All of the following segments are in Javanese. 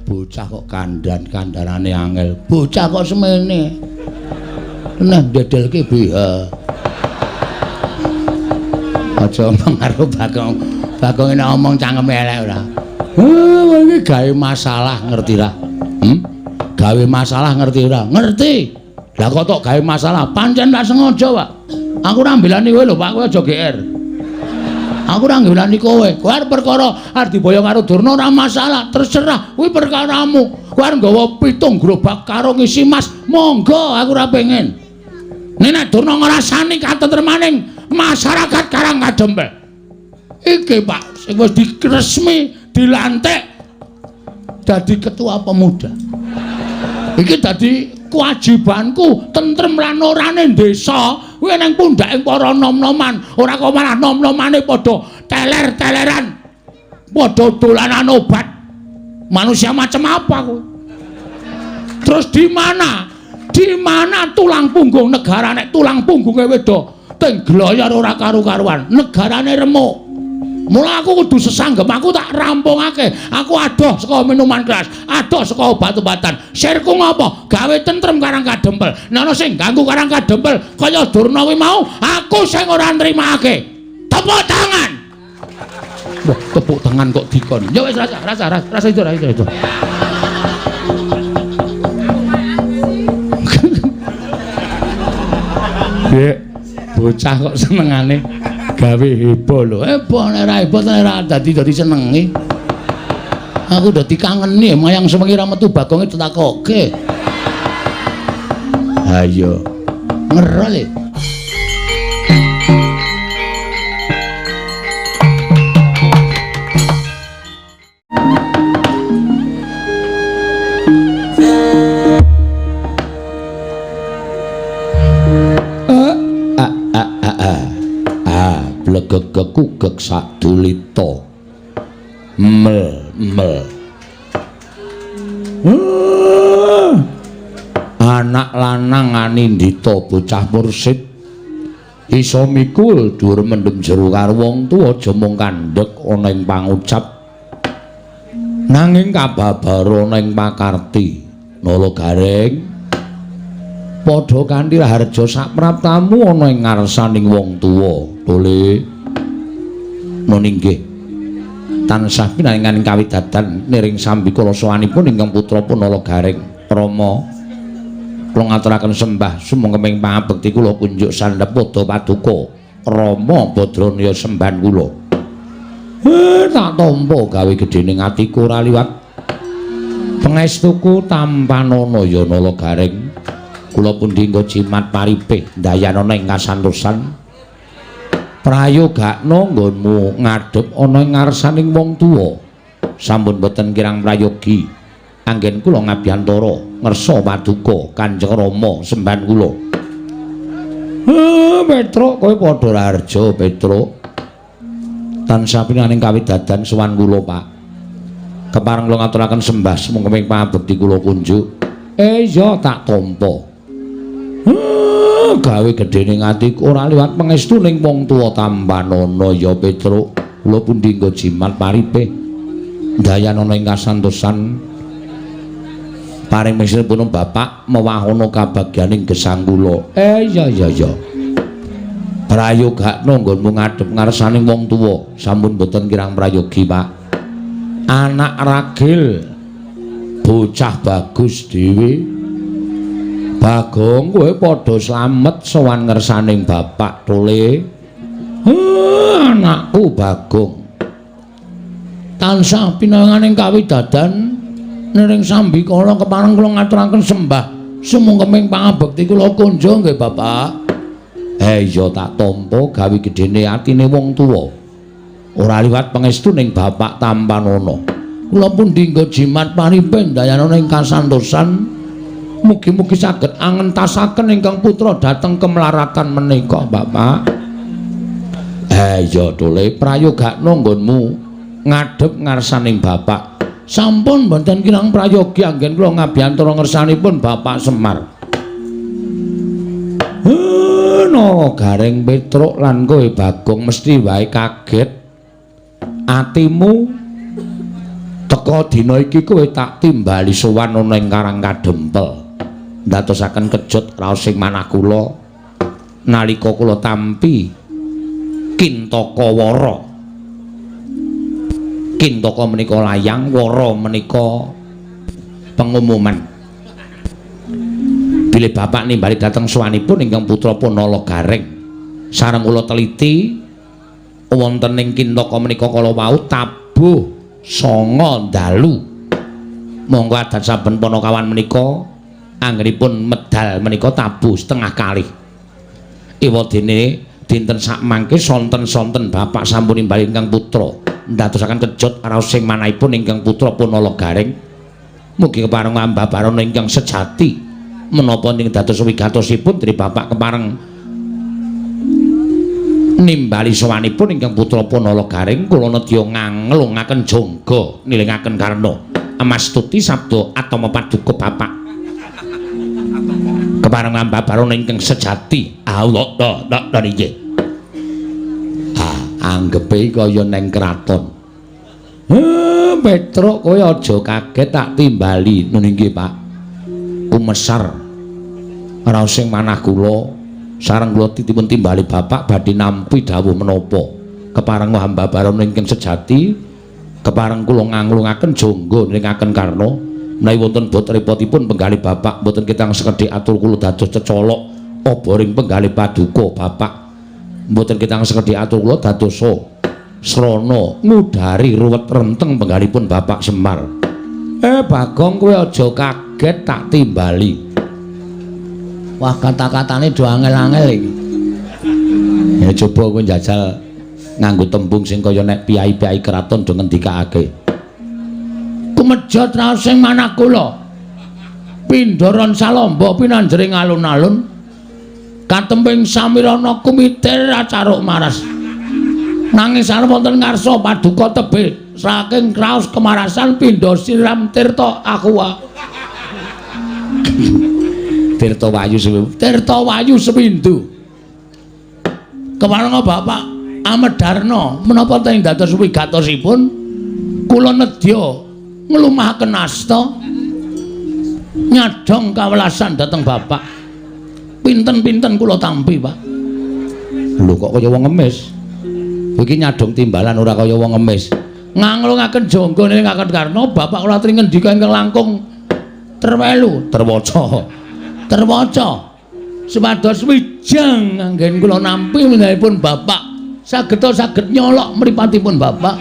Bocah kok kandhan-kandhanane angel. Bocah kok semene. Nah ndedelke BH. Aja omong karo Bagong. Bagong nek omong cangkeme elek ora. Iki gawe masalah ngerti ra? Gawe masalah ngerti ora? Ngerti. Lah kok tok gawe masalah? Pancen tak sengaja, Pak. Aku ora mbelani kowe lho, Pak. Kowe aja GR. Aku ora ngelani kowe. Kowe arep perkara arep diboyong karo Durna ora masalah, terserah. Kuwi perkaramu. Kowe arep nggawa 7 gerobak karo ngisi mas, monggo aku ora pengen. Nek Durna ngrasani katentremaning masyarakat Karang Kadempel. Iki, Pak, sing wis diresmi dilantik dadi ketua pemuda. Iki dadi kewajibanku tentrem lan orane desa kuwi nang pundhake para nom-noman, ora kok malah nom-nomane padha teler-teleran, padha dolanan obat. Manusia macam apa kuwi? Terus di mana? Di mana tulang punggung negara nek tulang punggunge wedo teng gloyor ora karu-karuan, negarane remuk. Mula aku kudu sesanggem, aku tak rampungake. Aku adoh saka minuman keras, adoh saka obat-obatan. Sirku ngopo? Gawe tentrem Karang Kadempel. Nek ana sing ganggu Karang Kadempel kaya Durna kuwi mau, aku sing ora nrimake. Tepuk tangan. Wah, tepuk tangan kok dikon. Ya wis rasa, rasa, rasa, rasa itu, rasa itu. Dek, bocah kok senengane gawe heboh lho. Heboh nek ora heboh nek ora dadi dadi senenge. Aku dadi kangeni mayang sewengi ra metu Bagonge ditakoke. Ha iya. Ngerol e. Blegegekugek sadulita mel mel. Anak lanang anindita bocah mursid iso mikul dhuwur mendem jero karo wong tuwa aja mung kandhek ana ing pangucap nanging kababar ana ing pakarti. Nala Gareng padha kanthi raharja sapraptamu ana ing ngarsaning wong tuwa. Tole nun inggih tansah pinaringan kawidadan niring sambikala sowanipun ingkang putra Nala Gareng. Rama kula ngaturaken sembah sumangga pangabekti kula kunjuk sandhep padha paduka Rama Badranaya sembahan kula. Tak tampa gawe gedhening atiku ora liwat pangestuku tampanana ya Nala Gareng. Kula pundi nggo jimat paripih ndayanana ing kasantosan prayogakna nggonmu ngadhep ana ing ngarsaning wong tuwa. Sampun boten kirang prayogi anggen kula ngabiyantara ngersa paduka Kanjeng Rama sembahan kula. Petruk kowe padha raharja Petruk. Tansah pinaring kawidadan sowan kula Pak. Kepareng kula ngaturaken sembah sumangga pangabekti kula kunjuk. Iya tak tampa. Gawe gedhening atiku ora liwat pangestuning wong tuwa tampanana ya Petruk. Kula pundi nggo jimat paripih ndayanana ing kasantosan paring mesiripun bapak mewahana kabagyaning gesang kula. Iya iya iya. Prayogakna nggonmu ngadhep ngarsaning wong tuwa sampun boten kirang prayogi Pak. Anak ragil bocah bagus dhewe. Bagong kowe padha slamet sowan ngersaning bapak tole. Anakku Bagong tansah pinaringaning kawidadan niring sambikala kepareng kula ngaturaken sembah sumangga pangabekti kula kunjung nggih bapak. Iya tak tampa gawe gedhene atine wong tuwa ora liwat pangestuning bapak tampanana. Kula pundi nggo jimat paripih ndayanana ing kasantosan. Mugi-mugi saged angentasaken ingkang putra dhateng kemelaratan menika bapak. Iya tole prayogakna nggonmu ngadhep ngarsaning bapak. Sampun mboten kirang prayogi anggen kula ngabiyantara ngersanipun Bapak Semar. Nara Gareng Petruk lan kowe Bagong mesti wae kaget. Atimu Teka dina iki kowe tak timbali sowan ana ing Karang Kadempel. Ndadosaken kejut raos ing manah kula nalika kula tampi Kintaka Wara. Kintaka menika layang, wara menika pengumuman. Bilih bapak nimbali dhateng sowanipun ingkang putra Punala Gareng. Sareng kula teliti wonten ing Kintaka menika kala wau tabuh 9 dalu. Monggo adat saben panakawan menika anggenipun medal menika tabuh setengah kalih. Ewadene dinten sakmangke sonten-sonten bapak sampun nimbali ingkang putra ndadosaken kejut raos ing manahipun ingkang putra Punala Gareng. Mugi kepareng ambabarana ingkang sejati menapa ing dados wigatosipun dene bapak kepareng nimbali sowanipun ingkang putra Punala Gareng kula nedya nganglungaken jangga nilingaken karna amastuti sabda atama paduka bapak kepareng ambabarana ingkang sejati. Allah da da nggih. Ha anggepe kaya neng kraton. Petruk kowe aja kaget tak timbali. Nun inggih Pak. Kumesar raos sing manah kula sareng kula dipun timbali bapak badhe nampi dawuh menapa. Kepareng ambabarana ingkang sejati kepareng kula nganglungaken jangga nilingaken karna menawi wonten bot repotipun penggalih bapak mboten ketang sekedhik atur kula dados cecolok oboring penggalih paduka bapak mboten ketang sekedhik atur kula dadosa srana ngudari ruwet renteng penggalipun bapak Semar. Bagong kowe aja kaget tak timbali. Wah kata-katane do angel-angel iki. Ya coba kowe njajal nganggo tembung sing kaya nek piyai-piyai kraton do ngendikake. Kumejot raos sing manah kula. Pindharan salamba pinanjering alun-alun. Katemping samirana kumitir acaruk maras. Nanging sareng wonten ngarsa paduka tebih saking kraos kemarasan pindha siram tirta aqua. Tirta Wayu Sewindu. Tirta Wayu Sewindu. Keparenga Bapak Amedarna menapa teng dados wigatosipun kula nedya nglumahaken asta nyadhong kawelasan dhateng Bapak. Pinten-pinten kula tampi, Pak. Lho kok kaya wong ngemis. Iki nyadhong timbalan ora kaya wong ngemis. Nganglungaken jangga nilingaken karna bapak kula aturi ngendika ingkang langkung terwelu, terwaca. Terwaca. Supados wijang anggen kula nampi menahipun bapak sageta saged nyolok mripatipun bapak.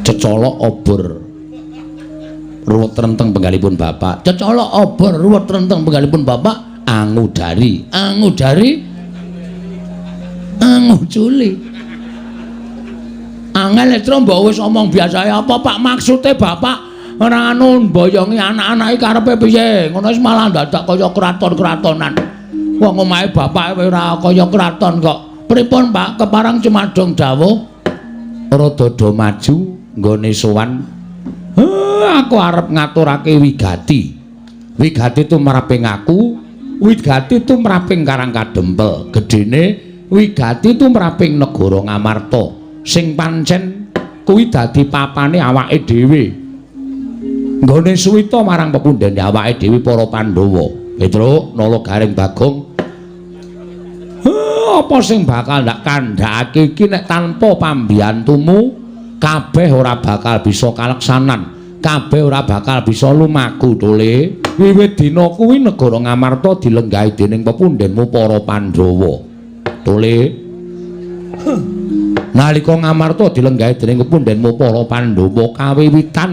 Cecolok obor ruwet renteng penggalipun bapak. Cecolok obor ruwet renteng penggalipun bapak angudari, angudari anguculi. Angel Letro mbok wis omong biasae apa Pak maksude bapak ora anu mboyongi anak-anake karepe piye? Ngono wis malah dadak kaya kraton-kratonan. Wong omahe bapak ora kaya kraton kok. Pripun Pak kepareng cumadong dawuh? Rada do maju nggone sowan. Aku arep ngaturake wigati. Wigati tumraping aku, wigati tumraping Karang Kadempel. Gedene wigati tumraping negara Ngamarta sing pancen kuwi dadi papane awake dhewe. Nggone suwita marang pepundhene awake dhewe para Pandhawa. Petruk, Nala Gareng Bagong. Apa sing bakal ndak kandhakake iki nek tanpa pambiyantumu kabeh ora bakal bisa kaleksanan. Kabeh ora bakal bisa lumaku tole. Wiwit dina kuwi negara Ngamarta dilenggahi dening pepundhenmu para Pandhawa. Tole. Nalika Ngamarta dilenggahi dening pepundhenmu para Pandhawa kawiwitan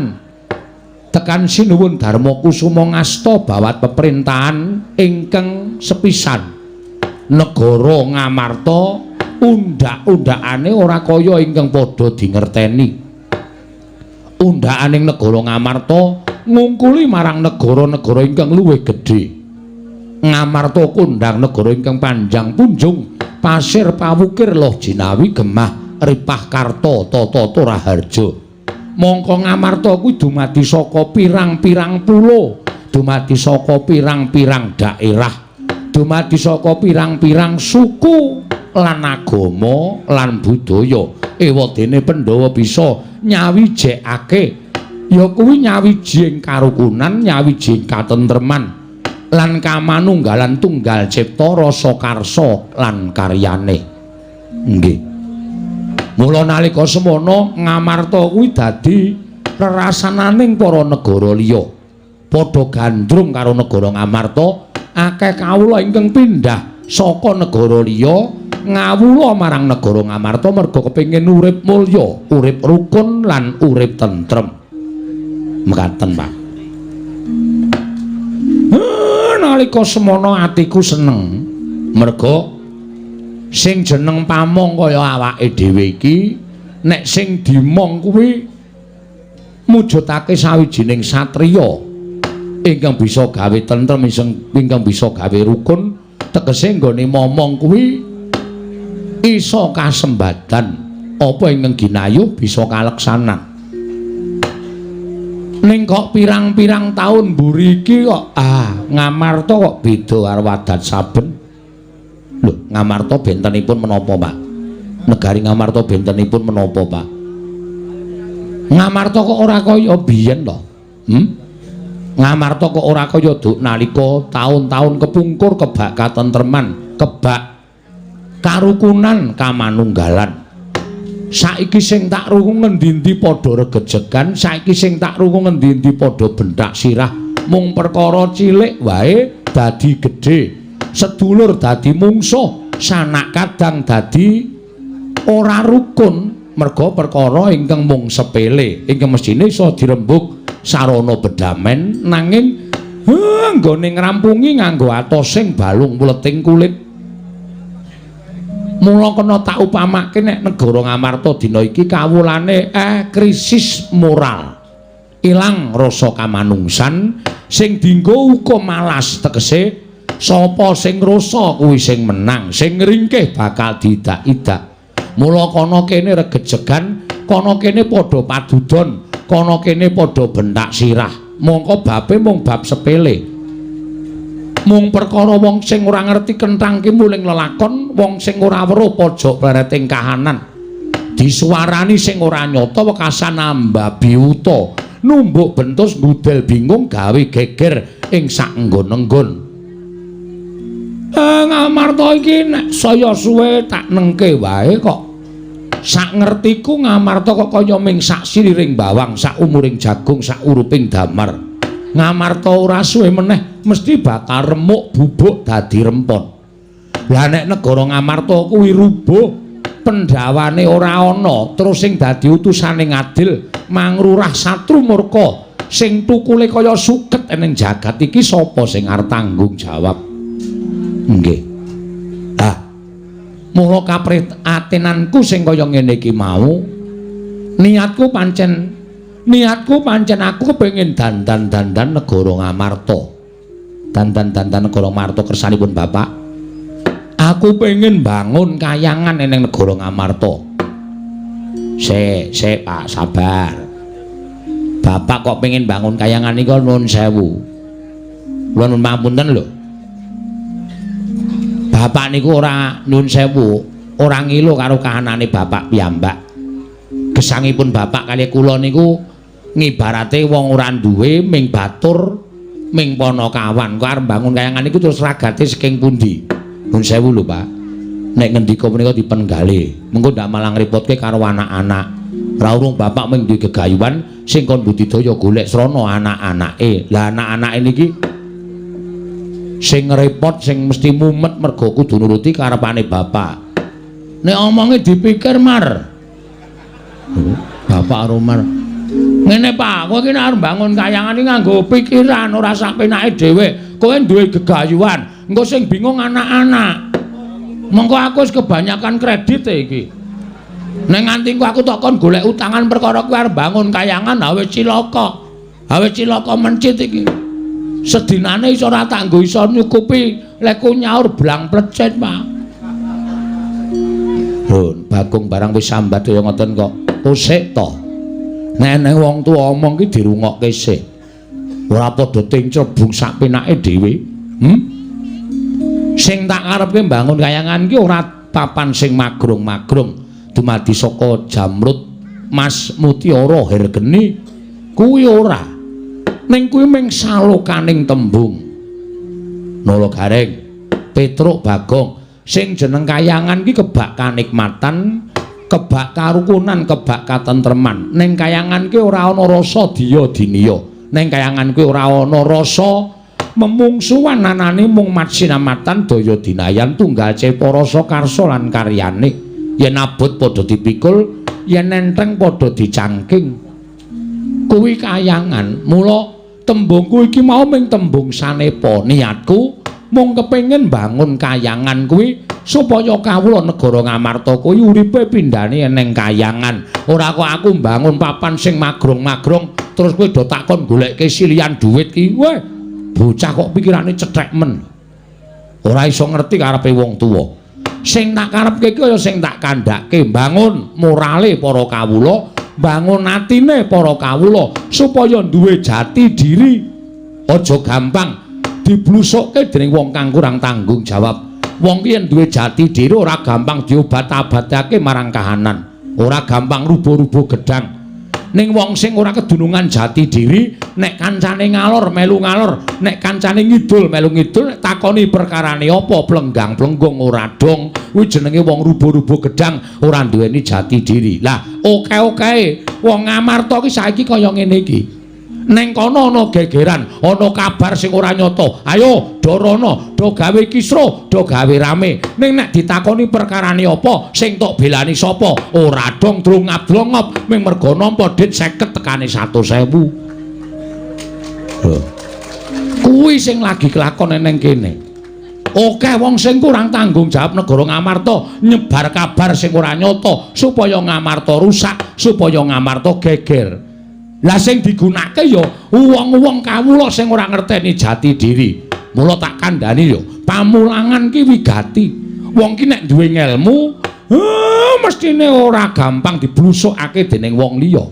tekan Sinuwun Darma Kusuma ngasta bawat peperintahan ingkang sepisan. Negara Ngamarta undhak-undhakane ora kaya ingkang padha dingerteni. Undhakaning negara Ngamarta ngungkuli marang negara-negara ingkang luwih gedhe. Ngamarta kondhang negara ingkang panjang punjung, pasir pawukir loh jinawi gemah ripah karta tata raharja. Mongko Ngamarta kuwi dumadi saka pirang-pirang pulo, dumadi saka pirang-pirang daerah, dumadi saka pirang-pirang suku lan agama lan budaya. Ewadene Pandhawa bisa nyawijekake ya kuwi nyawijing karukunan, nyawijing katentreman lan kamanunggalan tunggal cipta rasa karsa lan karyane. Nggih. Mula nalika semono Ngamarta kuwi dadi rerasananing para negara liya. Padha gandrung karo negara Ngamarta, akeh kawula ingkang pindah saka negara liya ngawula marang negara Ngamarta merga kepengin urip mulya, urip rukun lan urip tentrem. Mekaten, Pak. Nalika semono atiku seneng merga sing jeneng pamong kaya awake dhewe iki nek sing dimong kuwi mujudake sawijining satriya ingkang bisa gawe tentrem, ingkang bisa gawe rukun, tegese nggone momong kuwi iso kasembadan apa ingkang ginayuh bisa kaleksanan. Ning kok pirang-pirang taun mburi iki kok Ngamarta kok beda karo adat saben. Lho, Ngamarta bentenipun menapa, Pak? Negari Ngamarta bentenipun menapa, Pak? Ngamarta kok ora kaya biyen to? Ngamarta kok ora kaya duk nalika taun-taun kepungkur kebak katentreman, kebak karukunan kamanunggalan. Saiki sing tak rungu ngendi-endi padha regejegan, saiki sing tak rungu ngendi-endi padha benthak sirah, mung perkara cilik wae dadi gedhe, sedulur dadi mungsuh, sanak kadang dadi ora rukun merga perkara ingkang mung sepele, ingkang mesthine iso dirembug sarana bedamen, nanging nggone ngrampungi nganggo atosing balung mleting kulit. Mula kena tak upamake nek negara Ngamarta dina iki kawulane krisis moral. Ilang rasa kamanungsan sing dinggo hukum malas, tegese sapa sing rasa kuwi sing menang, sing ngringkih bakal diidak-idak. Mula kana kene regejegan, kana kene padha padudon, kana kene padha benthak sirah. Mongko babe mung bab sepele. Mung perkara wong sing ora ngerti kenthang ki muling lelakon, wong sing ora weruh pojok plereting kahanan. Disuwarani sing ora nyata wekasan ambabi wuta, numbuk bentus ngudel bingung gawe geger ing sak nggon-nggon. Ngamarta iki nek saya suwe tak nengke wae kok. Sak ngertiku Ngamarta kok kaya ming sak siliring bawang, sak umuring jagung, sak uruping damar. Ngamarta ora suwe meneh mesti bakal remuk bubuk dadi rempon. Lah nek negara Ngamarta kuwi rubuh, pendhawane ora ana, terus sing dadi utusane ngadil mangrurah satru murka sing tukule kaya suket ning jagat iki sapa sing arep tanggung jawab? Nggih. Ah. Mula kaprihatinanku sing kaya ngene iki mau, niatku pancen aku kepengin dandan-dandan negara Ngamarta. Dandan-dandan negara Ngamarta kersanipun Bapak. Aku pengen bangun kayangan ning negara Ngamarta. Sik, sik Pak, sabar. Bapak kok pengen bangun kayangan niku nuwun sewu. Kula nuwun pangapunten lho. Bapak niku ora nuwun sewu, ora ngilu karo kahanane bapak piyambak. Gesangipun bapak kali kula niku ngibarate wong ora duwe ming batur ming panakawan. Kok arep bangun kayangan niku terus ragate saking pundi? Nuwun sewu lho, Pak. Nek ngendika menika dipenggale, mengko ndak malah ngrepotke karo anak-anak. Ora urung bapak ming duwe gegayuhan sing kon budidaya golek srana anak-anake. Lah anak-anake niki sing repot, sing mesti mumet mergo kudu nuruti karepane bapak. Nek omonge dipikir mar. Bapak karo Mar. Ngene Pak, kowe iki nek arep bangun kayangan iki nganggo pikiran ora sak penake dhewe. Kowe duwe gegayuhan, engko sing bingung anak-anak. Mengko aku wis kebanyakan kredit iki. Nek nganti engko aku tok kon golek utangan perkara kowe arep bangun kayangan ha wis cilaka. Ha wis cilaka mencit iki. Sedinane iso ora tak nggo iso nyukupi leku nyaur blang plecet, Pak. Lho, Bagong barang wis sambat kaya ngoten kok. Usik to. Nek nek wong tuwa omong ki dirungokke sik. Ora padha tinclebung sak penake dhewe. Sing tak karepke mbangun kayangan ki ora papan sing magrong-magrong. dumadi saka jamrut mas mutiara hergeni kuwi ora. Ning kuwi mung salokaning tembung. Nala Gareng, Petruk, Bagong, sing jeneng kayangan ki kebak kanikmatan, kebak karukunan, kebak katentreman. Ning kayangan ki ora ana rasa diya diniya. Ning kayangan kuwi ora ana rasa memungsuhan, anane mung matsinamatan daya dinayan tunggal cepa rasa karsa lan karyane. Yen abot padha dipikul, yen enteng padha dicangking. Kuwi kayangan. Mula tembungku iki mau mung tembung sanepa. Niatku mung kepengin bangun kayangan kuwi supaya kawula negara Ngamarta kuwi uripe pindhane ning kayangan. Ora kok aku mbangun papan sing magrong-magrong terus kowe do takon golekke silian dhuwit ki. Weh, bocah kok pikirane cethek men. Ora iso ngerti karepe wong tuwa. Sing tak karepke ki kaya sing tak kandhake, bangun morale para kawula, bangun atine para kawula supaya duwe jati diri. Aja gampang diblusukke dening wong kang kurang tanggung jawab. Wong ki yen duwe jati diri ora gampang diobat-abatake marang kahanan, ora gampang rubuh-rubuh gedang. Ning wong sing ora kedunungan jati diri, nek kancane ngalor melu ngalor, nek kancane ngidul melu ngidul, nek takoni perkarane apa plenggang-plenggung ora dong. Kuwi jenenge wong rubuh-rubuh gedang, ora duweni jati diri. Lah, oke-oke wong Ngamarta ki saiki kaya ngene iki. Neng kono ana gegeran, ana kabar sing ora nyata. Ayo do rono, do gawe kisruh, do gawe rame. Ning nek ditakoni perkarane apa, sing tok belani sapa, ora dong drongap-drongop ming mergo nampa dit 50 tekane 100.000. Lho. Kuwi sing lagi kelakon neng kene. Oke wong sing kurang tanggung jawab negara Ngamarta nyebar kabar sing ora nyata supaya Ngamarta rusak, supaya Ngamarta geger. Lah sing digunakake ya wong-wong kawula sing ora ngerteni jati diri. Mula tak kandhani ya, pamulangan ki wigati. Wong ki nek duwe ngelmu, mestine ora gampang diblusukake dening wong liya.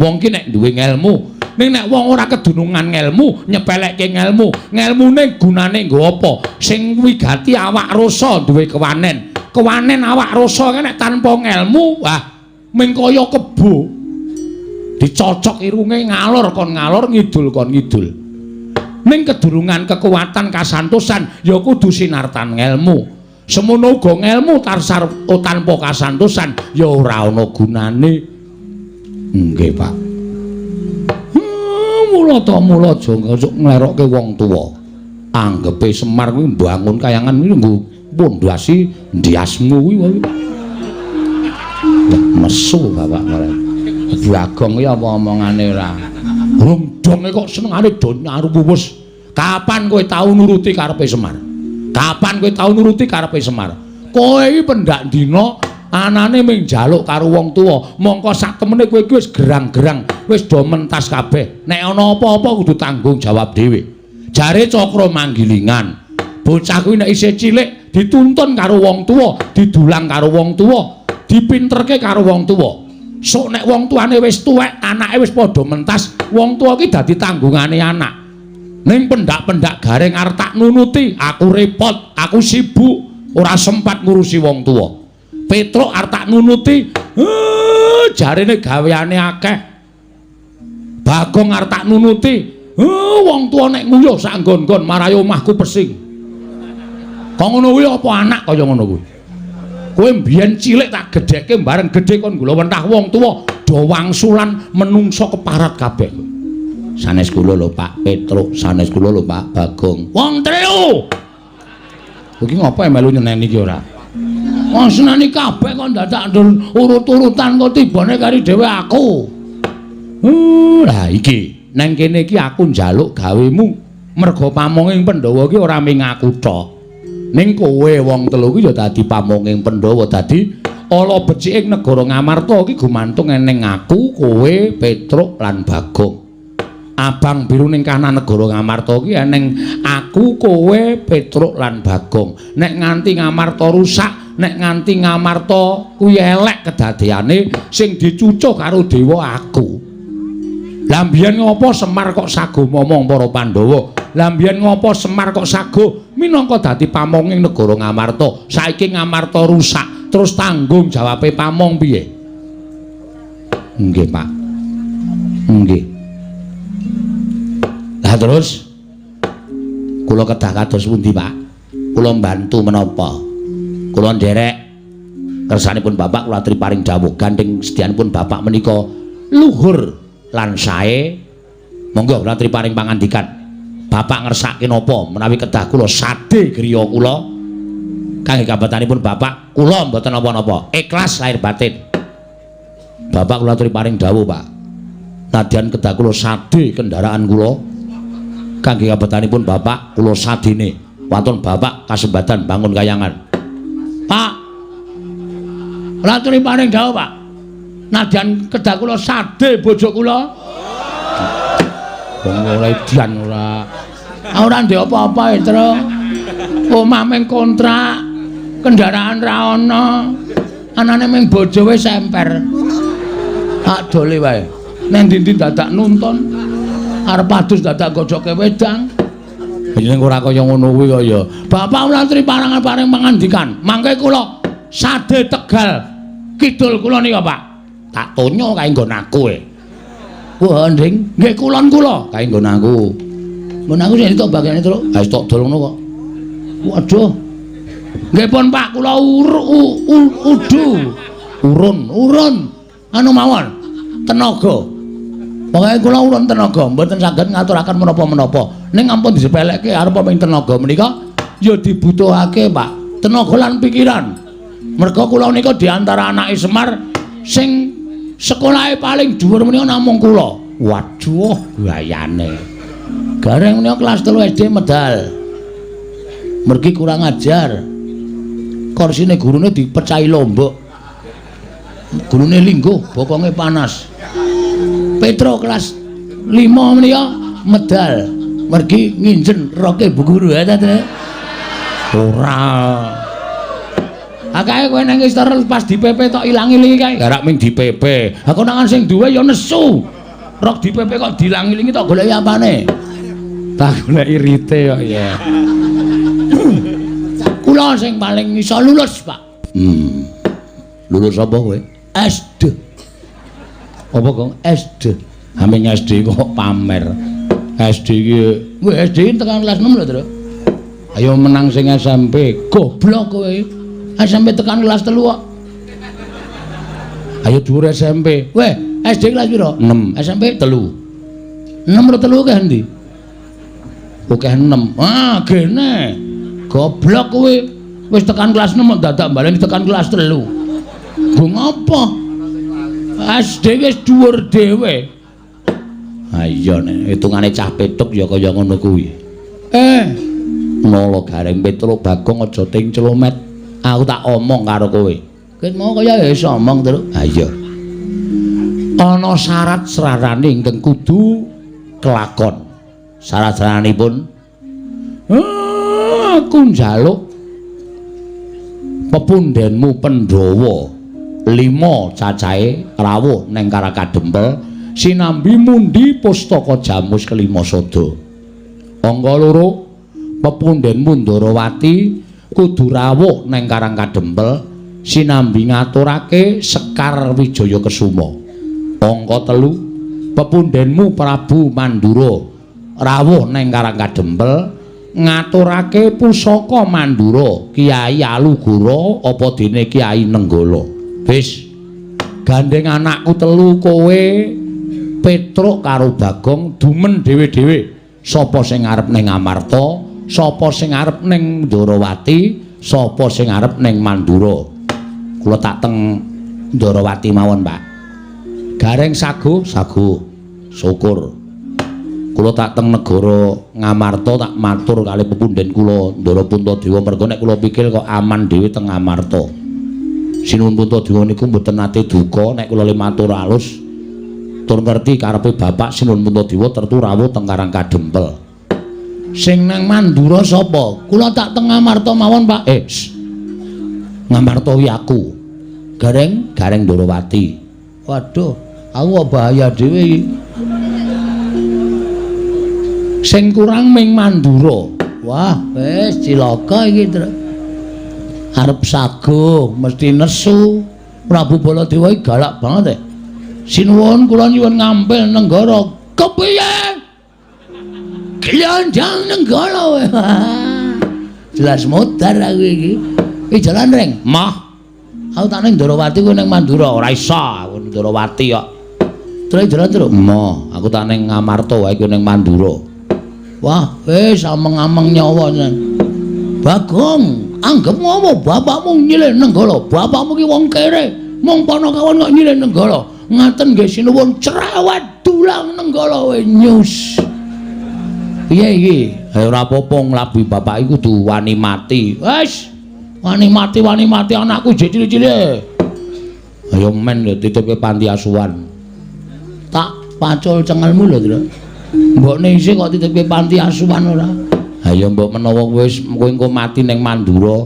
Wong ki nek duwe ngelmu, ning nek wong ora kedunungan ngelmu, nyepelekke ngelmu, ngelmune gunane nggo apa? Sing wigati awak rasa duwe kewanen. Kewanen awak rasa nek tanpa ngelmu, wah ming kaya kebo. Dicocok irunge ngalor kon ngalor, ngidul kon ngidul. Ning kedurungan kekuatan kasantosan ya kudu sinartan ngelmu. Semono uga ngelmu tarsar tanpa kasantosan ya ora ana gunane. Nggih, Pak. Mula ta mula aja nglerokke wong tuwa. Anggepe Semar kuwi mbangun kayangan kuwi nggo pondasi ndiasmu kuwi. Mesu bapak marang. Bagong iki apa omongane ora? Rung donge kok senengane do nyaruwus. Kapan kowe tau nuruti karepe Semar? Kapan kowe tau nuruti karepe Semar? Kowe iki pendak dina anane mung njaluk karo wong tuwa, mongko sak temene kowe iki wis gerang-gerang, wis do mentas kabeh. Nek ana apa-apa kudu tanggung jawab dhewe. Jare Cakra Manggilingan, bocah kuwi nek isih cilik dituntun karo wong tuwa, didulang karo wong tuwa, dipinterke karo wong tuwa. Sok nek wong tuane wis tuwek, anake wis padha mentas, wong tuwa ki dadi tanggungane anak. Ning pendak-pendak Gareng arep tak nunuti, aku repot, aku sibuk, ora sempat ngurusi wong tuwa. Petruk arep tak nunuti, jarene gaweane akeh. Bagong arep tak nunuti, wong tuwa nek nguyuh sak nggon-nggon marai omahku pesing. Kok ngono kuwi apa anak kaya ngono kuwi? Kowe mbiyen cilik tak gedheke bareng gedhe kon gula wentah wong tuwa do wangsulan menungso keparat kabeh. Sanes kula lho Pak Petruk, sanes kula lho Pak Bagong. Wong telu. Iki ngopo melu nyeneni iki ora? Wong seneni kabeh kok dadak urut-urutan kok tibane kari dhewe aku. Lah iki nang kene iki aku njaluk gawemu merga pamonging Pandhawa iki ora mung aku tok. Ning kowe wong telu kuwi ya dadi pamonging Pandhawa, dadi ala beciking negara Ngamarta iki gumantung ning aku, kowe, Petruk lan Bagong. Abang biru ning kanan negara Ngamarta iki eneng aku, kowe, Petruk lan Bagong. Nek nganti Ngamarta rusak, nek nganti Ngamarta kuwi elek kedadeane, sing dicucuh karo dewa aku. Lah mbiyen ngopo Semar kok sago momong para Pandhawa? Lah mbiyen ngopo Semar kok sago minangka dadi pamonging negara Ngamarta? Saiki Ngamarta rusak, Terus tanggung jawabe pamong piye? Nggih, Pak. Nggih. Lah terus kula kedah kados pundi, Pak? Kula mbantu menapa? Kula nderek kersanipun Bapak kula aturi paring dawuh gandeng sedyanipun Bapak menika luhur lan sae. Monggo kula aturi paring pangandikan. Bapak ngersake napa menawi kedah kula sade griya kula kangge kabetanipun Bapak kula mboten napa-napa, ikhlas lahir batin. Bapak kula aturi paring dawuh, Pak. Nadyan kedah kula sade kendaraan kula kangge kabetanipun Bapak kula sadene. Wonten Bapak kasembadan bangun kayangan. Pak, kula aturi paring dawuh, Pak. Nadyan kedah kula sade bojo kula. Wong ora edian ora. Ora ndek apa-apa, Tru. Omah mung kontrak, kendaraan ra ana. Anane mung bojo wis emper. Tak dole wae. Nang ndi-ndi dadak nuntun. Arep adus dadak gojoke wedang. Yen ora kaya ngono kuwi kok ya. Bapak kula aturi paring pangandikan. Mangke kula sade Tegal kidul kula nika, Pak. Tak tonyo kae nggon aku e. Wah, Nding, nggih kulon kula kae nggon aku. Nggon aku sing tok bagiane, Truk. Ha wis tok dol ngono kok. Waduh. Nggih pun, Pak, kula udu. Urun, urun. Anu mawon. Tenaga. Pokoke kula urun tenaga, mboten saged ngaturaken menapa-menapa. Ning ampun disepelekke arep ming tenaga menika ya dibutuhake, Pak. Tenaga lan pikiran. Merga kula nika di antara anake Semar sing sekolahe paling dhuwur menika namung kula. Waduh, gayane. Gareng menika kelas 3 SD medal. Mergi kurang ajar. Korsine gurune dipecahi lombok. Gurune lingguh, bokonge panas. Petro kelas 5 menika medal. Mergi nginjen roke bu guru ya ta, Tru? Ora. Akae kowe nang istor pas di PP tok ilang-ilingi kae. Garak ming di PP. Ha konangan sing duwe ya nesu. Rok di PP kok diilang-ilingi tok goleki apane? Tak goleki rite kok ya. Kula sing paling iso lulus, Pak. Lulus apa kowe? SD. Apa kok SD? Haming SD kok pamer. SD iki, weh SD tekan kelas 6 lho, Tru. Ayo menang sing SMP. Goblok kowe. SMP tekan kelas 3 kok. Ayo dhuwur SMP. Weh, SD kelas piro? 6. SMP 3. 6 ro 3 akeh endi? Akeh 6. Ah, gene. Goblok kowe. Wis tekan kelas 6 kok dadak baleni tekan kelas 3. Nggo ngapa? SD wis dhuwur dhewe. Ha iya nek hitungane cah petuk ya kaya ngono kuwi. Nala Gareng Petruk Bagong aja ting celomet. Aku tak omong karo kowe. Ket mau kaya iso omong, Truk. Ha iya. Ana syarat srarane ingkang kudu kelakon. Syarat-syaranipun aku njaluk pepundhenmu Pandhawa 5 cacahe rawuh neng Karang Kadempel sinambi mundi pustaka Jamus kelima sada. Angka 2 pepundhenmu Ndarawati kudu rawuh neng Karang Kadempel sinambi ngaturake Sekar Wijaya Kesuma. Angka 3 pepundhenmu Prabu Mandura rawuh neng Karang Kadempel ngaturake pusaka Mandura Kiai Alugoro apa dene Kiai Nenggala. Wis gandeng anakku telu kowe Petruk karo Bagong dumen dhewe-dhewe. Sapa sing arep ning Amarta, sapa sing arep ning Ndarawati, sapa sing arep ning Mandura. Kula tak teng Ndarawati mawon, Pak. Gareng sago, sago. Syukur. Kula tak teng negara Ngamarta tak matur kali pepundhen kula Ndara Puntadewa merga nek kula pikir kok aman dhewe teng Ngamarta. Sinuwun Puntadewa niku mboten nate duka nek kula le matur alus tur ngerti karepe Bapak Sinuwun Puntadewa tertu rawuh teng Karang Kadempel. Sing nang Mandura sapa? Kula tak teng Ngamarta mawon, Pak. Ngamarta wi aku. Gareng, Gareng Ndarawati. Waduh, aku kok bahaya dhewe iki. Sing kurang ming Mandura. Wah, wis cilaka iki, Tru. Arep sago mesti nesu. Prabu Baladewa iki galak banget. Sinuwun kula nyuwun ngampil Nenggara. Kepiye? Glandang Nenggara kowe. Jelas modar aku iki. Iki jalan ring. Mah. Aku tak ning Ndorowati kowe ning Mandura. Ora iso aku ning Ndorowati kok. Terus jalan terus. Mah, aku tak ning Ngamarta wae kowe ning Mandura. Wah, wis ameng-ameng nyawa tenan. Bagong, anggep ngopo bapakmu nyilih Nenggala? Bapakmu ki wong kere. Mung panakawan kok nyilih Nenggala. Ngaten nggih sinuwun, cerewet dulang Nenggala we nyus. Piye iki? Ha ora apa-apa nglabi bapak iku kudu wani mati. Wis, wani mati anakku jek cilik-cilik. Ayo men lho titipke panti asuhan. Tak pacul cengelmu lho, Tru. Mbokne isih kok titipke panti asuhan ora? Ha ya mbok menawa wis kowe engko mati ning Mandura.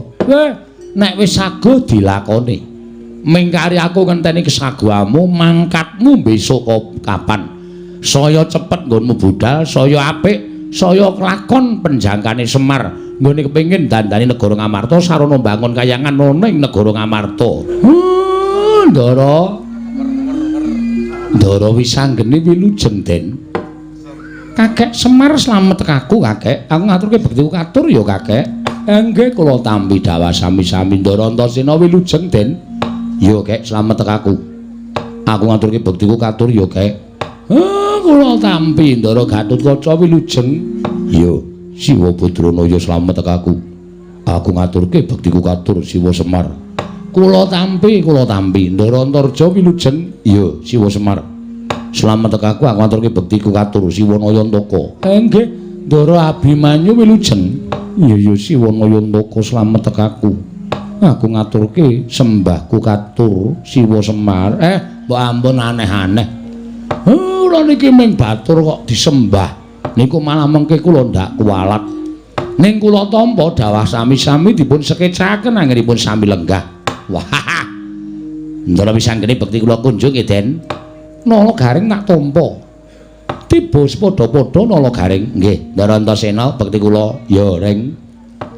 Nek wis sago dilakoni. Mingkari aku ngenteni kesaguhamu, mangkatmu besok kapan? Saya cepet nggonmu budal, saya apik, saya kelakon penjangkane Semar. Nggone kepengin dandani negara Ngamarta sarana mbangun kayangan ana ing negara Ngamarta. Ndara. Ndara Wisanggeni wilujeng, Den. Kakek Semar slamet aku, Kakek. Aku ngaturke bektiku katur ya, Kakek. Nggih, kula tampi dawah sami-sami Ndara Antasena wilujeng, Den. Ya, Kek, slamet aku. Aku ngaturke bektiku katur ya, Kek. Kula tampi Ndara Gatotkaca wilujeng. Ya, Siwa Badranaya slamet aku. Aku ngaturke bektiku katur Siwa Semar. Kula tampi, kula tampi Ndara Antarja wilujeng. Ya, Siwa Semar. Slamet aku, aku ngaturke bektiku katur Siwa Nayantaka. Nggih, Ndara Abimanyu wilujeng. Ya ya Siwa Nayantaka slamet aku. Aku ngaturke sembahku katur Siwa Semar. Mbok ampun aneh-aneh. Kula niki ming batur kok disembah. Niku malah mengke kula ndak kuwalat. Ning kula tampa dawah sami-sami dipun sekecaken anggenipun sami lenggah. Wah. Ndara Wisanggeni bekti kula kunjung nggih, Den. Nala Garing tak tampa. Tiba padha-padha Nala Garing. Nggih, Ndara Antasena bekti kula ya ring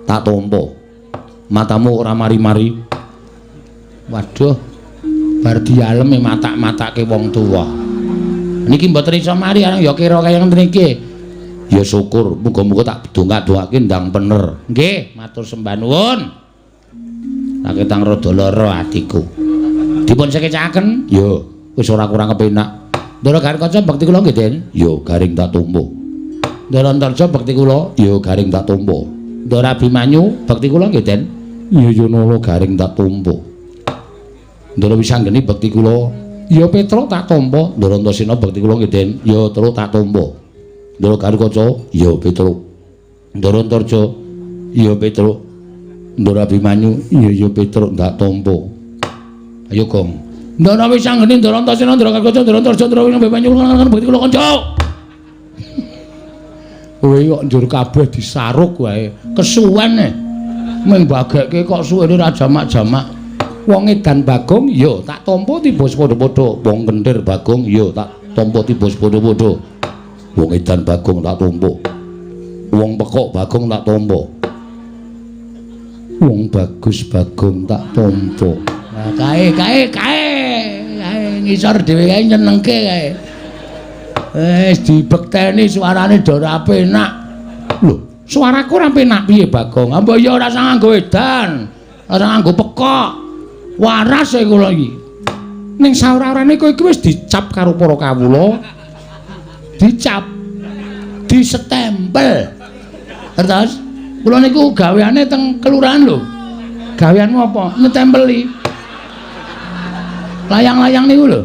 tak tampa. Matamu ora mari-mari. Waduh. Bar dialem matak-matake wong tuwa. Niki mboten iso mari arang ya kira kaya ngene iki. Ya syukur, muga-muga tak dongak-dongake ndang bener. Nggih, matur sembah nuwun. Raketang rada lara atiku. Dipun sekecaken? Ya, wis ora kurang kepenak. Ndara Garing Kaca bekti kula nggih, Den. Ya, Garing tak tampa. Ndara Antarja bekti kula, ya Garing tak tampa. Ndara Abimanyu bekti kula nggih, Den. Ya ya Nala Garing tak tampa. Ndara Wisanggeni bekti kula, ya Petruk tak tampa. Ndara Antasena bekti kula nggih, Den. Ya Truk tak tampa. Ndara Garing Kaca, ya Petruk. Ndara Antarja, ya Petruk. Ndara Abimanyu, ya ya Petruk tak tampa. Ayo Gong. Ndara Wisanggeni, Ndara Antasena, Ndara Garing Kaca, Ndara Antarja, Ndara Abimanyu bekti kula kanca. Kowe kok njur kabeh disaruk wae. Kesuwen e. Ming bagekke kok suwene ra jamak-jamak. Wong edan Bagong ya tak tampa tiba padha-padha. Wong kenthir Bagong ya tak tampa tiba padha-padha. Wong edan Bagong tak tampa. Wong pekok Bagong tak tampa. Wong bagus Bagong tak tampa. Nah, kae kae kae kae ngisor dhewe kae nyenengke kae. Wis dibekteni suarane do ora penak. Lho, suaraku ora penak piye Bagong? Mbok ya ora usah nganggo edan, ora nganggo pekok. Waras e kula iki. Ning saora-orane kowe iki wis dicap karo para kawula. Dicap. Disetempel. Terus kula niku gaweane teng kelurahan lho. Gaweanmu apa? Nyetempeli. Layang-layang niku lho.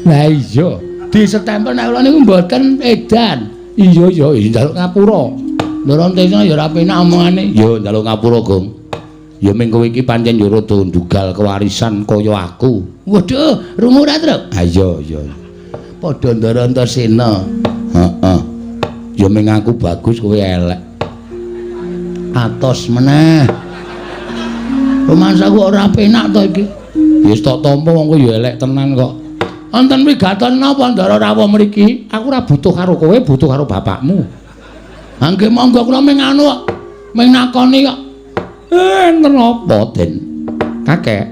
Lah iya, disetempel nek kula niku mboten edan. Iya ya, njaluk ngapura. Ndara Antasena ya ora penak omongane. Ya njaluk ngapura, Gong. Ya ming kowe iki pancen ya rada ndugal kewarisan kaya aku. Waduh, rungu ora, Truk? Ha iya iya. Padha Ndara Antasena. Heeh. Ya ming aku bagus kowe elek. Atos meneh. Rumangsaku ora penak to iki. Ya wis tak tampa wong kowe ya elek tenan kok. Wonten wigaton napa Ndara rawuh mriki? Aku ora butuh karo kowe, butuh karo bapakmu. Ha nggih monggo kula ming anu kok. Ming nakoni kok. Enten apa, Den? Kakek,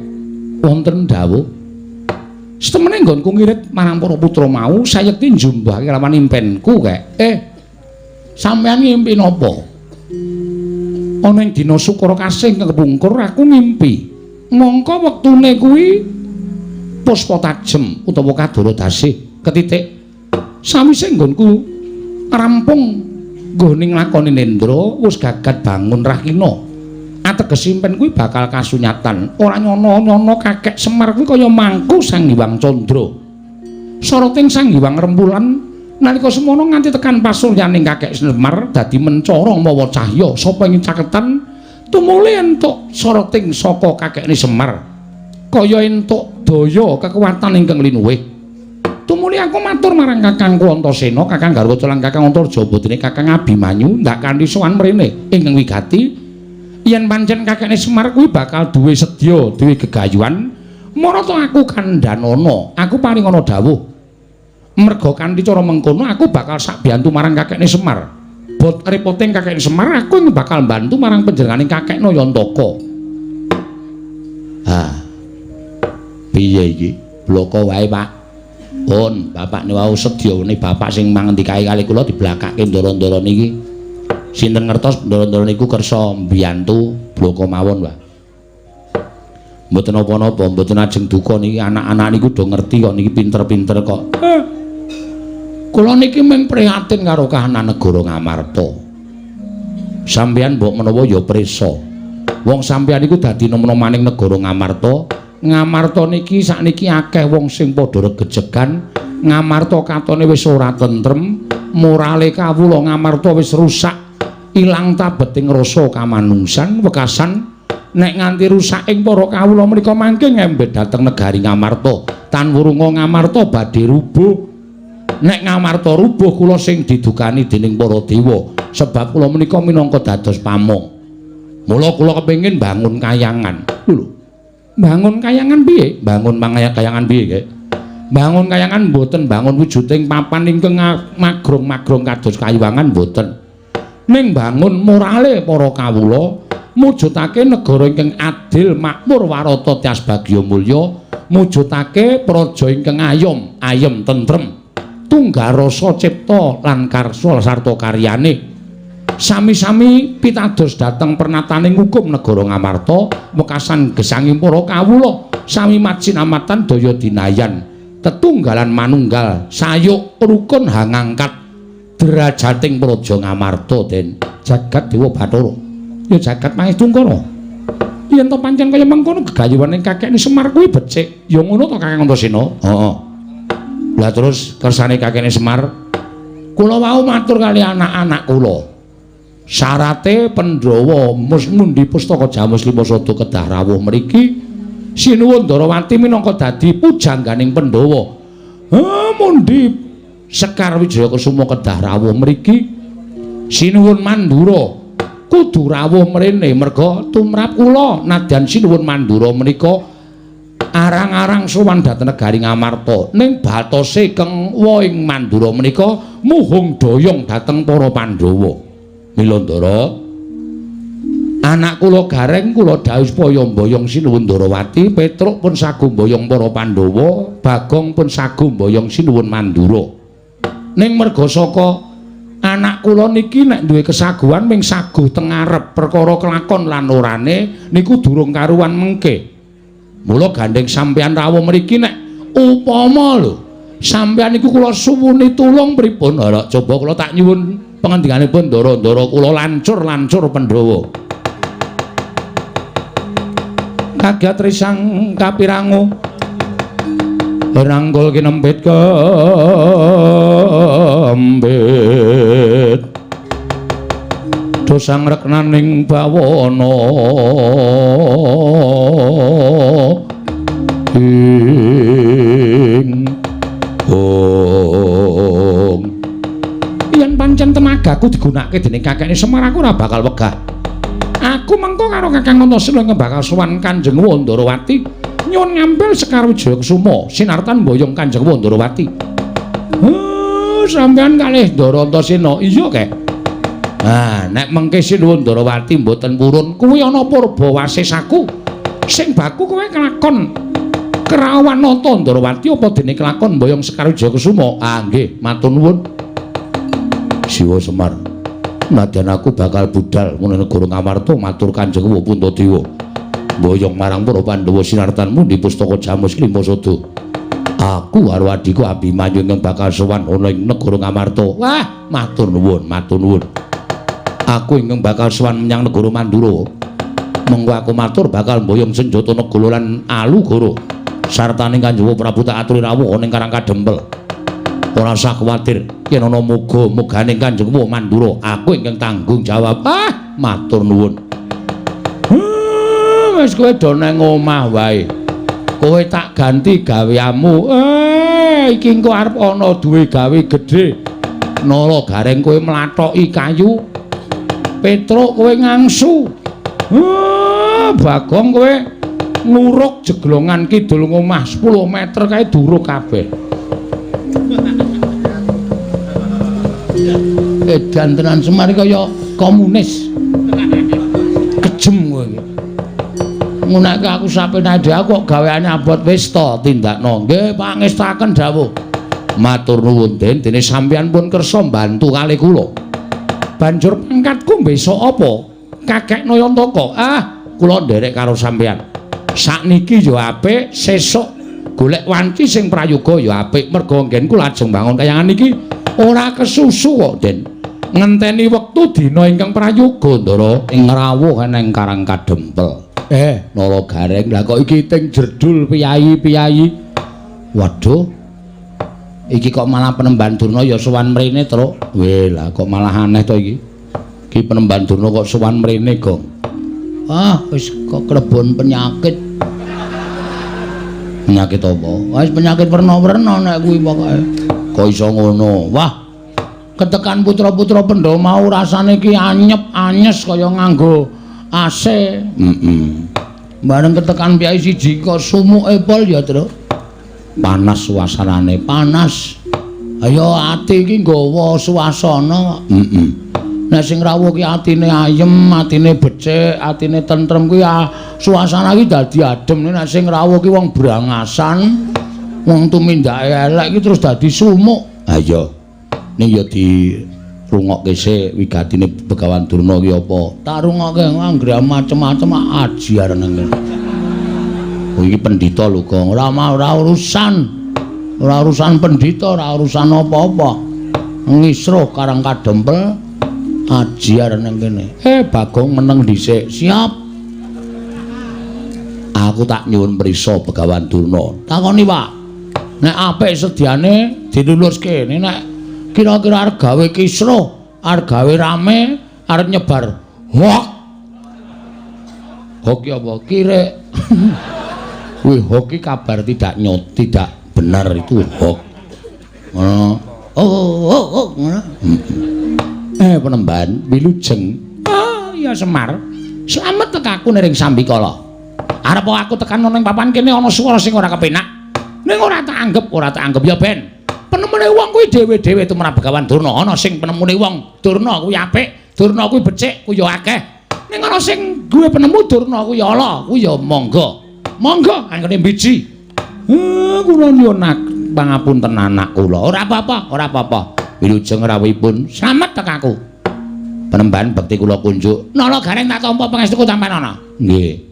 wonten dawuh. Setemene nggonku ngirit marang para putra mau, sayekti njumbahke lawan impenku, Kek. Sampeyan ngimpi napa? Ana ing dina Sukara Kasih kepungkur aku ngimpi. Mongko wektune kuwi puspa tajem utawa kadara dasih ketitik. Sawise nggonku rampung nggone nglakoni nendra, wis gagat bangun rahina. Ateges impen kuwi bakal kasunyatan. Ora nyono-nyono Kakek Semar kuwi kaya mangku Sang Hyang Candra. Soroting Sang Hyang Rembulan nalika semono nganti tekan pasuryaning Kakek Semar dadi mencara mawa cahya sapa ing caketan tumuli entuk soroting saka kakekne Semar. Kaya entuk daya kekuatan ingkang linuwih. Tumuli aku matur marang Kakangku Antasena, Kakang Garwaca lan Kakang Antarja putrine Kakang Abimanyu ndak kanthi sowan mrene ingkang wigati. Yen pancen kakekne Semar kuwi bakal duwe sedya, duwe gegayuhan, marata aku kandhanana, aku paringana dawuh. Merga kanthi cara mengkono aku bakal sakbiyantu marang kakekne Semar. Bot repoting kakekne Semar aku ing bakal mbantu marang panjenengane kakekne Yantaka. Ha. Piye iki? Bloko wae, Pak. Pun, bapak niku wau sedyane bapak sing mangendikae kali kula diblakake ndara-ndara niki. Sinten ngertos ndara-ndara niku kersa mbiyantu bloko mawon, Pak. Mboten napa-napa, mboten ajeng duka niki anak-anak niku do ngerti kok niki pinter-pinter kok. Kula niki mung prihatin karo kahanan negara Ngamarta. Sampeyan mbok menawa ya prisa. Wong sampeyan niku dadi nom-nomaning negara Ngamarta. Ngamarta niki sakniki akeh wong sing padha regejegan. Ngamarta katone wis ora tentrem, morale kawula Ngamarta wis rusak, ilang tabeting rasa kamanungsan, wekasan nek nganti rusak ing para kawula menika mangke ngembet dhateng negari Ngamarta. Tan wurunga Ngamarta badhe rubuh. Nek Ngamarta rubuh kula sing didukani dening para dewa, sebab kula menika minangka dados pamong. Mula kula kepengin bangun kayangan. Lho. Bangun kayangan piye? Bangun kayangan piye, Kek? Bangun kayangan mboten bangun wujuding papan ingkang magrong-magrong kados kayuwangan mboten. Ning bangun morale para kawula, mujudake negara ingkang adil, makmur, warata, tias bagya mulya, mujudake praja ingkang ayom, ayem tentrem, tunggal rasa cipta lan karsa sarta karyane. Sami-sami pitados dhateng pernataning hukum negara Ngamarta, wekasan gesanging para kawula, sami majinamatan daya dinayan, tetunggalan manunggal, sayuk rukun hangangkat derajating praja Ngamarta, Den. Jagat Dewa Bathara. Ya jagat Mahestungkara. Yen to pancen kaya mengkono gegayuhane kakekne Semar kuwi becik, ya ngono to Kakang Antasena? Heeh. Lah terus kersane kakekne Semar, kula wau matur kali anak-anak kula. Syarate Pandhawa mundi pustaka Jamus Lima Sada kedah rawuh mriki. Sinuwun Ndarawati minangka dadi pujangganing Pandhawa. Mundi Sekar Wijaya Kusuma kedah rawuh mriki. Sinuwun Mandura kudu rawuh mrene merga tumrap kula nadyan Sinuwun Mandura menika arang-arang sowan dhateng negari Ngamarta. Ning batose keng ing Mandura menika muhung doyong dhateng para Pandhawa. Mila Ndara, anak kula Gareng kula dhawuh supaya mboyong Sinuwun Ndarawati, Petruk pun sagu mboyong para Pandhawa, Bagong pun sagu mboyong Sinuwun Mandura. Ning merga saka anak kula niki nek duwe kesaguhan ming saguh teng ngarep, perkara kelakon lan orane niku durung karuan mengke. Mula gandeng sampeyan rawuh mriki nek upama lho, sampeyan niku kula suwuni tulung pripun? Ora coba kula tak nyuwun pangandikanipun ndara-ndara kula lancur-lancur Pandhawa. Kagiat risang kapirangu rangkul kinempit kembit dosang reknaning bawana ing ong. Yen pancen tenagaku digunakake dening kakekne Semar aku ora bakal wegah. Aku mengko karo Kakang Antasena bakal sowan Kanjeng Wandarawati nyuwun ngambil Sekar Wijaya Kusuma sinartan mboyong Kanjeng Wandarawati. Sampeyan kalih Ndara Antasena. Iya, Kek. Nah, nek mengke Sinuwun Ndarawati mboten purun, kuwi ana purba wasesaku. Sing baku kowe kelakon Kerawan Nata Ndarawati apa dene kelakon mboyong Sekar Wijaya Kusuma? Ah nggih, matur nuwun. Siwa Semar. Nadyan aku bakal budal ngono negara Ngamarta matur Kanjeng Puntadewa. Mboyong marang para Pandhawa sinartan mundi pustaka Jamus Limasada. Aku karo adhiku Abimanyu ingkang bakal sowan ana ing negara Ngamarta. Wah, matur nuwun, matur nuwun. Aku ingkang bakal sowan menyang negara Mandura. Mengko aku matur bakal mboyong senjata negala lan alugara. Sartane Kanjeng Prabu tak aturi rawuh ana ing Karang Kadempel. Ora usah kuwatir yen ana muga-mugane Kanjeng Mandura, aku ingkang tanggung jawab. Ah, matur nuwun. Wis kowe do nang omah wae. Kowe tak ganti gaweanmu. Iki engko arep ana duwe gawe gedhe. Nala Gareng kowe mlathoki kayu. Petruk kowe ngangsu. Bagong kowe nguruk jeglongan kidul ngomah 10 meter kae duruk kabeh. Edan tenan Semar kaya komunis. Kejem kowe iki. Ngunake aku sapenake dhewe aku kok gaweane abot wis to tindakno. Nggih pangestaken dawuh. Matur nuwun Den, dene sampeyan pun kersa mbantu kalih kula. Banjur pangkatku besok apa? Kakek Nayantaka. Ah, kula nderek karo sampeyan. Sakniki ya apik, sesuk golek wanci sing prayoga ya apik. Merga nggenku lajeng bangun kayangan iki ora kesusu kok, Den. Ngenteni wektu dina ingkang prayoga, Ndara, ing rawuh eneng Karang Kadempel. Nala Gareng, lah kok iki ting jerdul piyayi-piyayi. Waduh. Iki kok malah Penemban Durna ya sowan mrene, Truk. Weh, lah kok malah aneh to iki. Iki Penemban Durna kok sowan mrene, Gong. Ah, wis kok klebon penyakit. Penyakit apa? Wis penyakit werna-werna nek kuwi pokoke. Kok iso ngono? Wah. Ketekan putra-putra Pandhawa mau rasane iki anyep-anyes kaya nganggo AC. Heeh. Bareng ketekan piyai siji kok sumuke pol ya, Truk. Panas suasanane, panas. Ayo ati iki nggawa suasana. Heeh. Nek sing rawuh ki atine ayem, atine becik, atine tentrem kuwi suasana iki dadi adem. Nek sing rawuh ki wong brangasan, wong tumindake elek iki terus dadi sumuk. Ha iya. Ning ya dirungokke sik wigatine Begawan Durna ki apa? Tak rungokke anggere macem-macem aji areng ngene. Oh iki pendhita lho, Gong. Ora ora urusan. Ora urusan pendhita, ora urusan apa-apa. Ngisruh Karang Kadempel aji areng kene. Bagong meneng dhisik. Siap. Aku tak nyuwun prisa Begawan Durna. Takoni, Pak. Nek apik sediane diluluske. Nek kira-kira arep gawe kisruh, arep gawe rame, arep nyebar hoak. Hoak ki apa? Kirek. Wih, hoak ki kabar tidak nyot, tidak benar itu hoak. Ngono. Oh, ngono. Penemban wilujeng. Oh, iya Semar. Slamet tekaku ning sambikala. Arep aku tekan nang papan kene ana swara sing ora kepenak. Ning ora tak anggep, ora tak anggep ya ben. Penemune wong kuwi dhewe-dhewe tumrap Begawan Durna. Ana sing penemune wong Durna kuwi apik, Durna kuwi becik, kuwi ya akeh. Ning ana sing duwe penemu Durna kuwi ala, kuwi ya monggo. Monggo anggone mbiji. Kula nyuwun pangapunten anak kula. Ora apa-apa, ora apa-apa. Wilujeng rawuhipun slamet tekaku. Penemban bekti kula kunjuk. Nala Gareng tak tampa pangestuku tampanana. Nggih.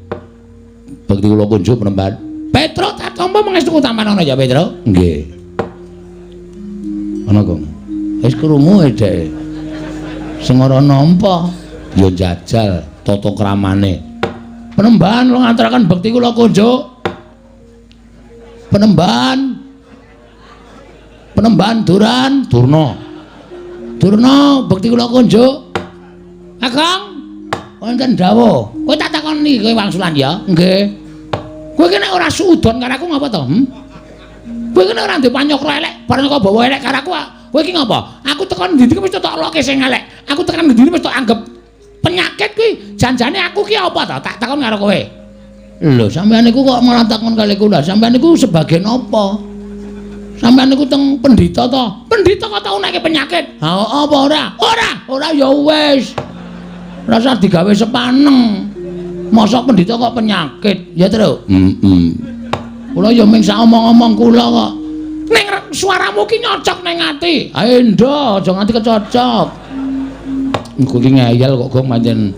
Bekti kula kunjuk Penemban. Petruk tak tampa pangestuku tampanana ya, Petruk. Nggih. Ana kok. Wis krungu e dheke. Sing ora nampa ya jajal tata kramane. Penemban kula ngaturaken bekti kula kunjuk. Penemban. Penemban Duran, Durna. Durna bekti kula kunjuk. Kakang, wonten dawuh. Kowe tak takoni kowe wangsulan ya? Nggih. Kowe ki nek ora suudon karo aku ngapa to? Kowe ki nek ora ndek panyokra elek, bareng kok bawa elek karo aku, kowe ki ngapa? Aku tekan ndi-ndi wis tok loke sing elek. Aku tekan ndi-ndi wis tok anggep penyakit kuwi. Janjane aku ki apa to? Tak takon karo kowe. Lho, sampeyan niku kok malah takon kali kula. Sampeyan niku sebagai napa? Sampeyan niku teng pendhita to? Pendhita kok tau nekke penyakit? Ha apa ora? Ora. Ora ya wis. Rasa digawe sepaneng. Mosok pendhita kok penyakit, ya Tru? Heeh. Kula ya ming sak omong-omong kula kok. Ning suaramu ki nyocok ning ati. Ae ndo, aja nganti kecocok. Engko ki ngeyel kok gong pancen.